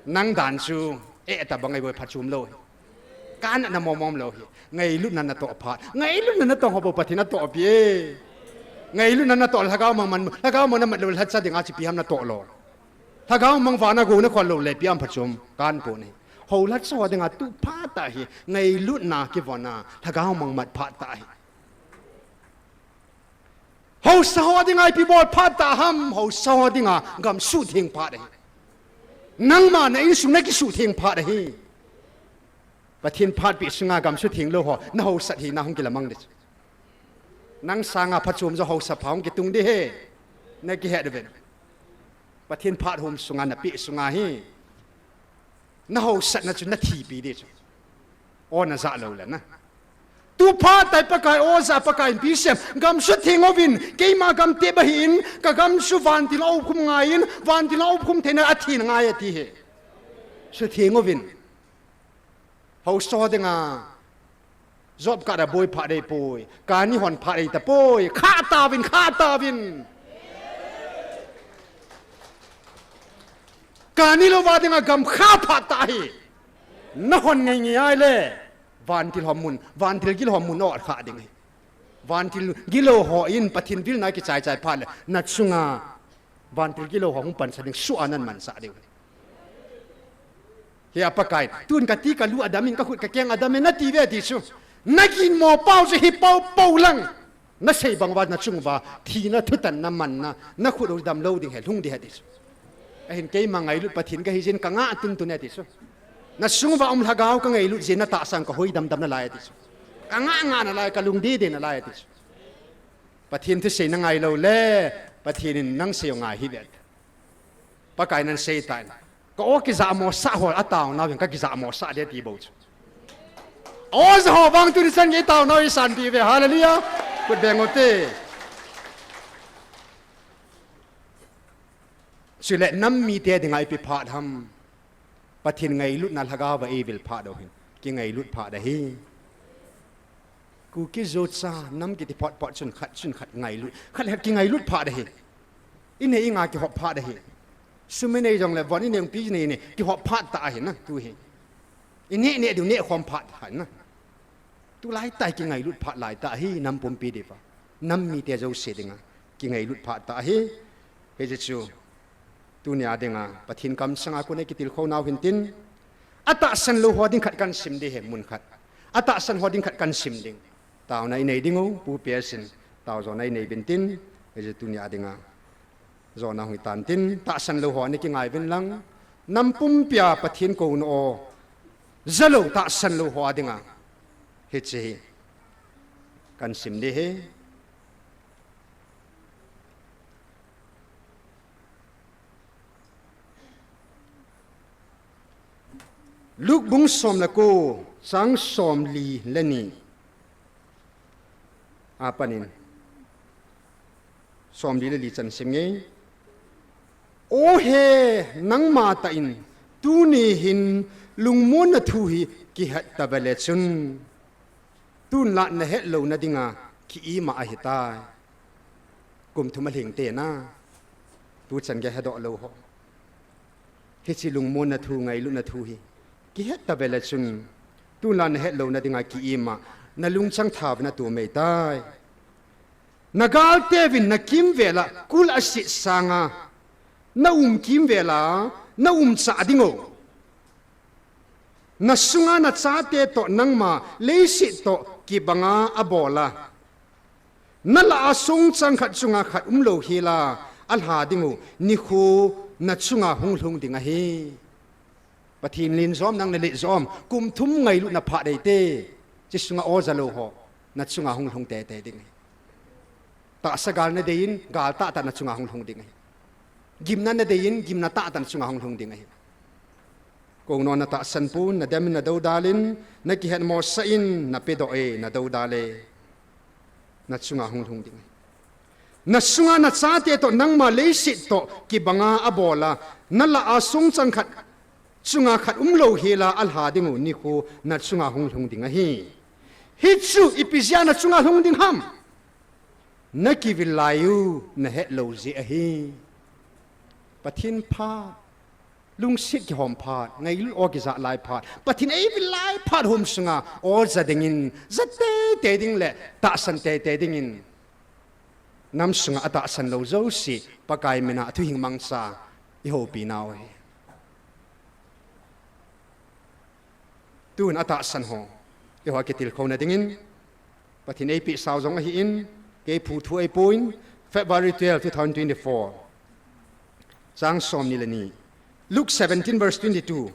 Nang dan chu, eh, tabang ahibou, phachom lou hi. Kanatna momom lou hi. Ngailutna natoh phat. Ngailutna natoh ho bou Pathen in atohpi e. Ngailutna natoh lhagao mangman, lhagao mang namat lou lhacha dinga chu ipi ham natoh lou. Lhagao mang vana gou nakhol lou le ipi ham phachom kan pon ahi. Houlhacha ho dinga tu phat tah hi ngailutna kivon a lhagao mangmat phat tah ahi. Haosa ho dinga ipi bol phat tah ham, haosa ho dinga gam suhtheng phat ahi. Nangma na insung nakisuhtheng phat ahi. Pathen phatpeh sunga gam suhtheng lou ho, nahaosat hina hung kilamang ding chu. Nang sanga phachom jo haosa pha hung kitung ding ahi. Nakihet uvin. Pathen phat hom sunga napeh sunga hi. Nahaosatna chu nathipi ding chu. O, najah lou le na. Tu phat tah hi Pakai o ja, Pakai in pi sem. Gam suhtheng uvin, keima gam tep ahin, kagam chu vantil a umkhum ngai in, vantil a umkhum theina athi ngai ati ahi. Suhtheng uvin. Haosa ho dinga job card aboi phat ahipoi. Kani hon phat ahitapoi. Khah tauvin, khah tauvin. Kani louva dinga gam khah phat tah ahi. Nahon ngeingei ahile, vantil ho mun, vantil gilou ho mun akhah ding ahi. Vantil gilou hon Pathen vilna kichai chai phat le, nachunga vantil gilou ho hung pansa ding, suh a nahin mansah diu ahi. Hia Pakai, tun kati kalu adam in, kakhut kakeng adam in nati uve ti chu. Naginmo pau chu hi poupou lang. Nasei bang uva nachung uva thina, thutanna, manna, nakhut u dam lou ding ahi, lhung ding ahi ti chu. Ahin keima ngailut Pathen kahi jeh in kangah tuntun e ti chu. Nasung uva um lhagao kangailut jeh in natahsan kahoi damdam nalai e ti chu. Kangah ngah nalai, kalung dede nalai e ti chu. Pathen thusei nangai lou le, Pathen in nang sei u ngai hih uve. Pakai in asei tan. Ka o kijahmo sah ho ataonau hin kakijahmo sah ding ti bou chu. O ja ho vang tuni chan gei taonau isan diu ve. Hallelujah. Khut beng ute. Chule nam mite dinga ipi phat ham. Pathen ngailutna lhagao va eivil phat u hin kingailut phat ahi. Kuki Zo cha nam kiti phot phot chun khat chun khat ngailut, khat le khat kingailut phat ahi. Inei inga kihop phat ahi. Sum inei jongle von inei pi inei inei kihop phat tah ahi na tu hi. Ineh neh diu neh khom phat ahi na. Tulai tah kingailut phat lai tah ahi nam pumpi diuva. Nam mite jouse dinga kingailut phat tah ahi. Hijeh chun Tunia dinga Pathen kamsanga kon a kitilkhou nau hintin, atahsan lou ho ding khat kahin sim ding ahi, mun khat. Atahsan ho ding khat kahin sim ding. Taona inei ding u, Pu P S in taojona inei uvin tin, hiche tunia dinga jona hung hitan tin, tahsan lou ho ana kingai uvin lang, nam pumpia Pathen kouna o, jalou tahsan lou ho dinga hiche hi kahin sim ding ahi. Luke bung som le ko, chang somli le ni. Apanin somli le li chan sim nge. O he, nangma tah in tuni hin lungmonna thu hi kihet tave le chun, tun la nahet louna dinga ki-ima ahitai. Kum thum alhing tena, tuchan gei hedoh lou ho. Hiche lungmonna thu, ngailutna thu hi kihet tave le chun, tun la nahet louna dinga ki-ima, nalungchang tha uvin atum ahitai. Nagalte uvin nakimvel a kul aset sanga, naum kimvel a, naum chah ding u. Nasunga nachate toh nangma leiset toh kibanga abol a, nalah a songchang khat chunga khat umlou hel a alha ding u nikho nachunga hung lhung ding ahi. Pathen len jom, nang le le jom, kum thum ngailutna phat dei te. Hiche sunga o jalou ho nachunga hung lhung teitei ding ahi. Tahsa gal nadei in, gal tahtah nachunga hung lhung ding ahi. Gimna nadei in, gimna tahtah nachunga hung lhung ding ahi. Kouna natahsan pon, nadem in, nadoudal in, nakihet mosah in, napedoh e, nadoudal e, nachunga hung lhung ding ahi. Nasunga nachate toh nangma leiset toh kibanga abol a, nalah a songchang khat chunga khat umlou hel a alha ding u nikho nachunga hung lhung ding ahi. Hichu ipi jeh a nachunga lhung ding ham? Nakivil lai u nahet lou jeh ahi. Pathen phat, lungset kihom phat, ngailut o kija lai phat, Pathen eivil lai phat hom sunga o ja dingin, ja teitei ding le tahsan teitei dingin, nam sunga atahsan lou jouse Pakai mina thuhing mangcha ihoupi nau ahi. Tun atahsan ho, eiho kitilkhouna dingin Pathen eipeh sau jong ahin, kei phu thu ahipon, February twelve, two thousand twenty-four, chang somni le ni, Luke seventeen verse twenty-two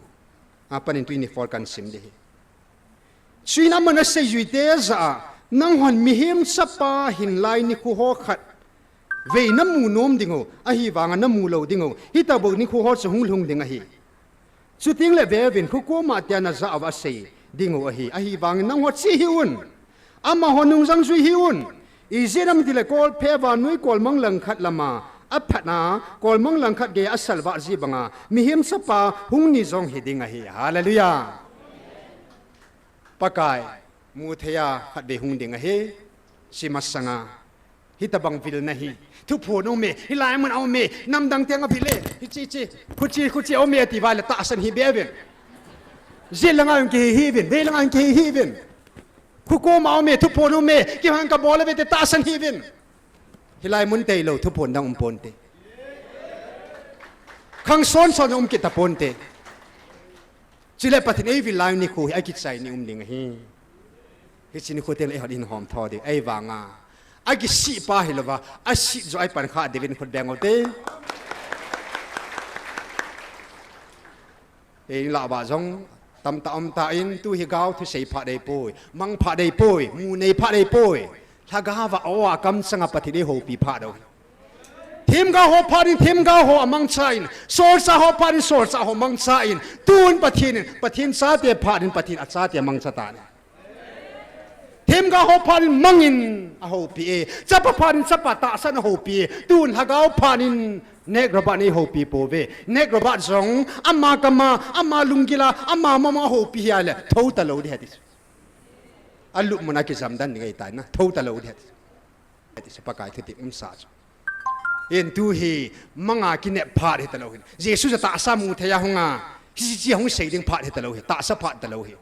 apanin twenty-four kahin sim ding ahi. Chuin aman aseijuite jah a, nanghon Mihem Chapa hin lai nikho ho khat vei namu nom ding u, ahivanga namu lou ding u, hitobang nikho ho chu hung lhung ding ahi. Chuteng le veuvin, kho koma tia najah uva asei ding u ahi, ahivangin nangho che hih un, amaho nungjang jui hih un. Ijeh inem itile kolphe vannoi kolmang langkhat lama aphatna, kolmang langkhat geiya asalvah jeh banga Mihem Chapa hung ni jong hiding ahi. Hallelujah. Pakai mutheiya khatvei hung ding ahi. Hiche masanga hitobang vilna hi, thuphon aume, hilai mun aume, namdang teng avil e, hiche hiche, khuche khuche aume ati uva le tahsan hih beuvin. Jet langa jong kihe hih uvin, vei langa jong kihe hih uvin. Kho koma aume, thuphon aume, keiman kabol uve ti tahsan hih uvin. Hilai mun tailou thuphon dang um ponte. Khang son son um kit ta ponte. Chule Pathen eivil lai nikho hi akichai ni um ding ahi. Hiche nikho teng le eihon ihin homtho ding, ahivanga akisih pa hilouva, asih joh a ipan kha diuvin khut beng ute. Eilah uva jong tamtah um tan, tu hi gao thusei phat ahipoi, mang phat ahipoi, mu nei phat ahipoi. Lhagao va o a kamchanga Pathen eihoupi phat u ahi. Themgao ho phat in themgao ho amangchan, solchah ho phat in solchah ho mangchan, tun Pathen in Pathen chate phat in Pathen achate amangcha tan ahi. Themgao ho phat in mangin ahoupi e, chapa phat in chapa tahsan ahoupi e, tun lhagao phat in nek robot in eihoupi pouve. Nek robot jong ama kama, ama lunggila, ama mama ahoupi hia le thou talou ding ahi ti. Alupmun a kijam dan ding ahitai na, thou talou ding ahi ti. Ti se Pakai thutep umsa chu. Hin tu hi manga kinep phat hitalou hin. Jesu chu tahsa mutheiya hunga, hiche hung sei ding phat hitalou hi, tahsa phat talou hi.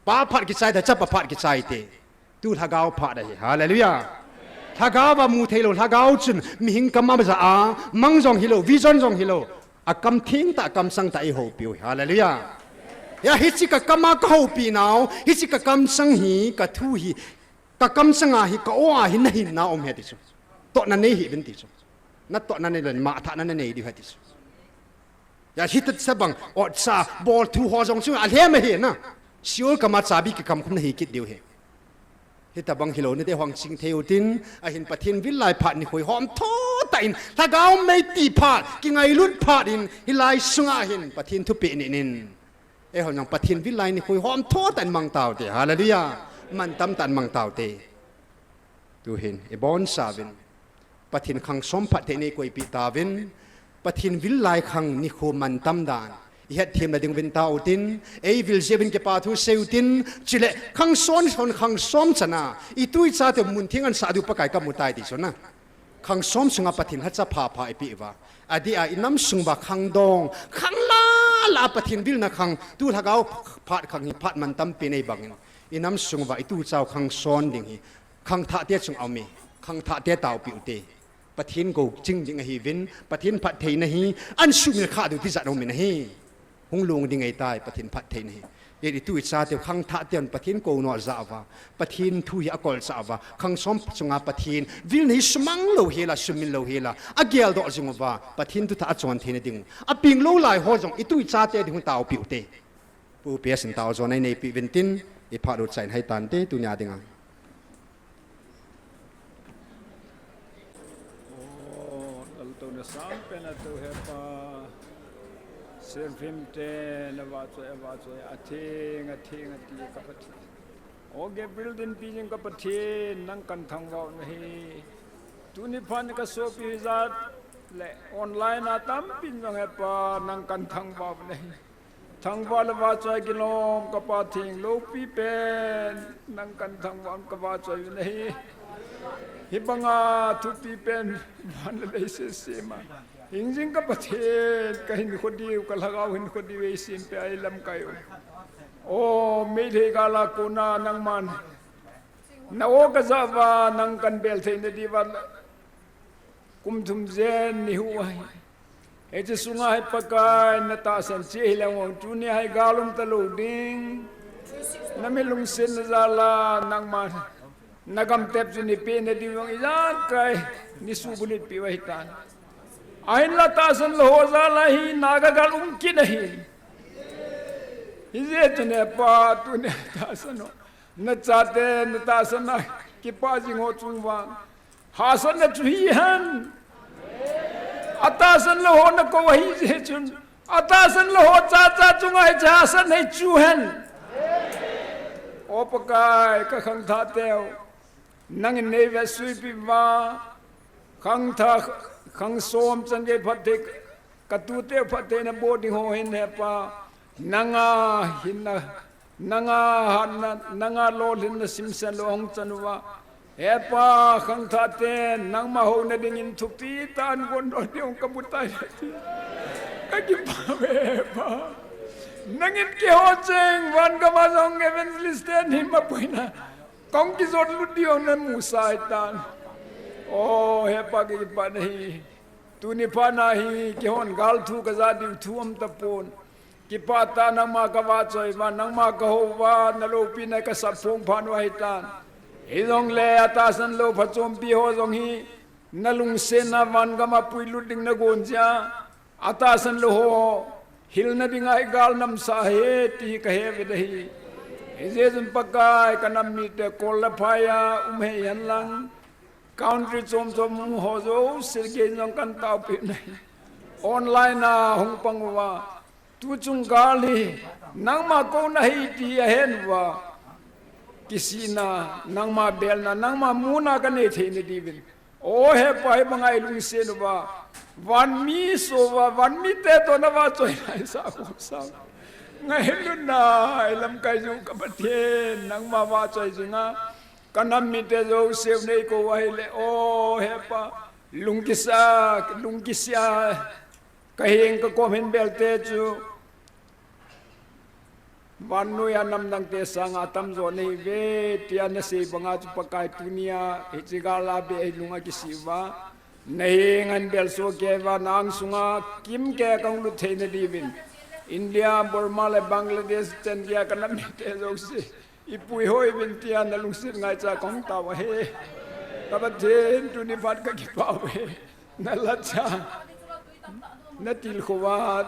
Pa phat kichai te, chapa phat kichai te. Tu lhagao phat ahi. Hallelujah. Lhagao va mutheilou, lhagao chun mihing kama jah a, mang jong hilou, vision jong hilou, Akam theng tah, akam sang tah eihoupi u hi. Hallelujah. Hia hiche kakam a kahoupi nau, hiche kakam sang hi, kathu hi, kakam sang a hi, ka-o a hi nahin na um ahi ti chu. Tohna nei hih uvin ti chu. Natohna nei lou, mathahna nanei diu ahi ti chu. Hia hitia bang, otsa, bol thu ho jong chu alhem ahi na. Seol kama chabi kikam khum nahi kit diu ahi. Hitabang hilou nate hung ching thei utin, ahin Pathen vil lai phat nikho hom tho tah in, lhagao mei ti phat, kingailut phat in, hilai sunga hin Pathen thupeh nei in. Eihon jong Pathen vil lai nikho hom tho tah in mang taute. Hallelujah. Mantam tah in mang taute. Tuhin, ibonchauvin Pathen khang som phatthei nei koipeh tauvin, Pathen vil lai khang nikho mantam dan ihet them na ding uvin tao utin, eivil jeh uvin kipa thu sei utin, chule khang som, khang som chana itu ichate mun theng ahin sah diu Pakai kamu tai ti chu na. Khang som sunga Pathen lhacha phapha eipeh uva, adeh a inam sung uva khangdong, khang lala Pathen vilna khang, tu lhagao phat khang hi phat mantam pen ahi bangin, inam sung uva itu icha u khang som ding hi khangthahte chung a um e. Khangthahte taopeh ute. Pathen gou ching ding ahiuvin, Pathen phattheina hi ahin sumil kha diu tijat a um in ahi. Hung long ding ahitai, Pathen phattheina hi. Hijeh in itu ichate u khangthahte un Pathen kou noh jah uva, Pathen thu hi akolchah uva, khang som sunga Pathen vilna hi sumang louhela, sumil louhela ageldoh jing uva, Pathen thuthah achon theina ding u apeng lou lai ho jong itu ichate ding u taopeh ute. Pu P S in tao jona ineipi uvin tin, iphat u chai in hai tante tunia dinga. O, laltouna sangpen ato hepa. Seraphim te na vahchoi, avahchoi, atheng, atheng, atheng ka Pathen. O Gabriel dinpi jing ka Pathen, nang kahin thangvah u ahi. Tuni phat ni ka sopi hijat le online a tampin jong hepa, nang kahin thangvah u ahi. Thangvah le vahchoi kilom ka Pa theng loupi pen, nang kahin thangvah un ka vahchoi u ahi. Hibanga thupi pen van le leiset sema hing jing ka Pathen, ka hinkho diu, ka lhagao hinkho diu eisempeh a eilamkai u. O, Meitei gal a kona nangman na o ka jah uva, nang kahin bel theina diuva kum thum jen ni hu ahi. Hiche sunga hi Pakai na tahsan cheh hileng vang tunia hi gal um talou ding. Na mi lungsetna jal a nangma na gamtep chu nei pehna diu vang ijakai nei subulhit peh u ahitan. Ahinla tahsan lou ho jal a hi Naga gal um kit ahi. Hijeh chun hepa tunia tahsan ho, na chate na tahsan a kipah jing ho chung vang hahsatna chu hihen. Atahsan lou ho na kou ahi jeh chun, atahsan lou ho chacha chunga hiche hahsatna hi chu hen. O Pakai, ka khangthah teu nangin nei vesuipi uva, khangthah, khangsom chan gei phatthei, ka tute phattheina boh ding ho hin hepa, nanga hinna, nanga hatna, nanga lolhinna simsen lou hung chan uva, hepa, khangthah ten nangma houna dingin thupi tah in gon lou ding ka mu tai. Ka kipah e hepa. Nangin keiho cheng van gam a jong evangelist ten hin mapuina kong kijot lut diu na mu sai tan. O hepa, ka kipah e. Tuni phat na hi keihon gal thu ka ja diu thu um tapon. Kipah tah nangma ka vahchoi uva, nangma ka hou uva, na loupina ka sap phong phat u ahitan. Hijongle atahsan lou phachompi ho jong hi na lungsetna van gam a puilut ding na gon jeh a, atahsan lou ho hilna dinga hi gal namsah ahi ti ka he ve ahi. Hijeh chun Pakai, ka nam mite kol le phai a um hih hen lang, country chom chom um ho jouse gei jong kahin taopi u ahi. Online a hung pang uva, tuchung gal hi nangma kouna ahi ti ahen uva, kisihna, nangma belna, nangma muna ka nei theina diuvin. O hepa, hibanga i lungset uva, van mi so uva, van mite toh na vahchoi lai sa khom sa, ngailutna i lamkai jong ka Pathen, nangma vahchoi jinga ka nam mite jouse u nei kou u ahile, o hepa, lungkisa, lungkisia, ka heng ka kom hin belte chu vannoi a namdangte sanga atamjo nahiuve tia na sei banga chu Pakai, tunia hiche gal a beh hi lung akisih uva, Nahenga bel soh kei uva, nang sunga kimkei a kahung lut theina diuvin, India, Burma le Bangladesh chan geiya kanam mite jouse, ipuihoi uvin tia nalungset ngaicha kahung tao ahi. Ka Pathen, tuni phat kakipah uve. Nalhacha, natilkhou va,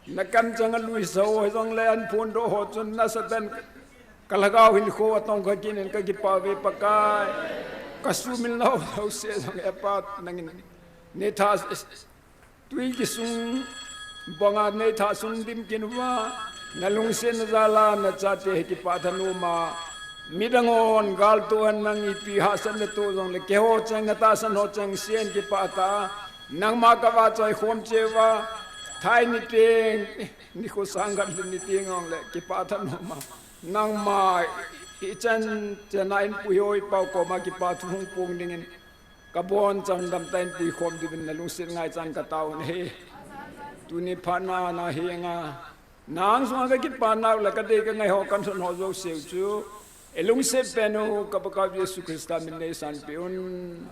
nakamchang a luisa ho hijongle, an phondoh ho chun nasatah in kalhagao hinkho atongkha kit in, kakipah uve Pakai. Kasumil nau jouse jong Hepa, nangin neitha, twi kisung banga neitha sung dim kit uva, nalungsetna jal a nachate hi kipah thanom a, midang hon galtoh hen, nang ipi hahsatna toh jongle keiho cheng, natahsan ho chengse in kipah tah a, nangma kavahchoi khom cheh uva, thai niteng, nikho sang khat le niteng jongle kipah thanom a, nangma ichan chan a inpuihoi pau koma kipathu hung pung dingin kabonchauvin damtah in puikhom diuvin nalungset ngaichan katao ahi. Tuni phat na nahenga, nang sunga kakipah nau le kadei kangai ho, kalhon ho jouse u chu ilungset pen u ka Pakaiu Jesu Christa min in neisanpeh un.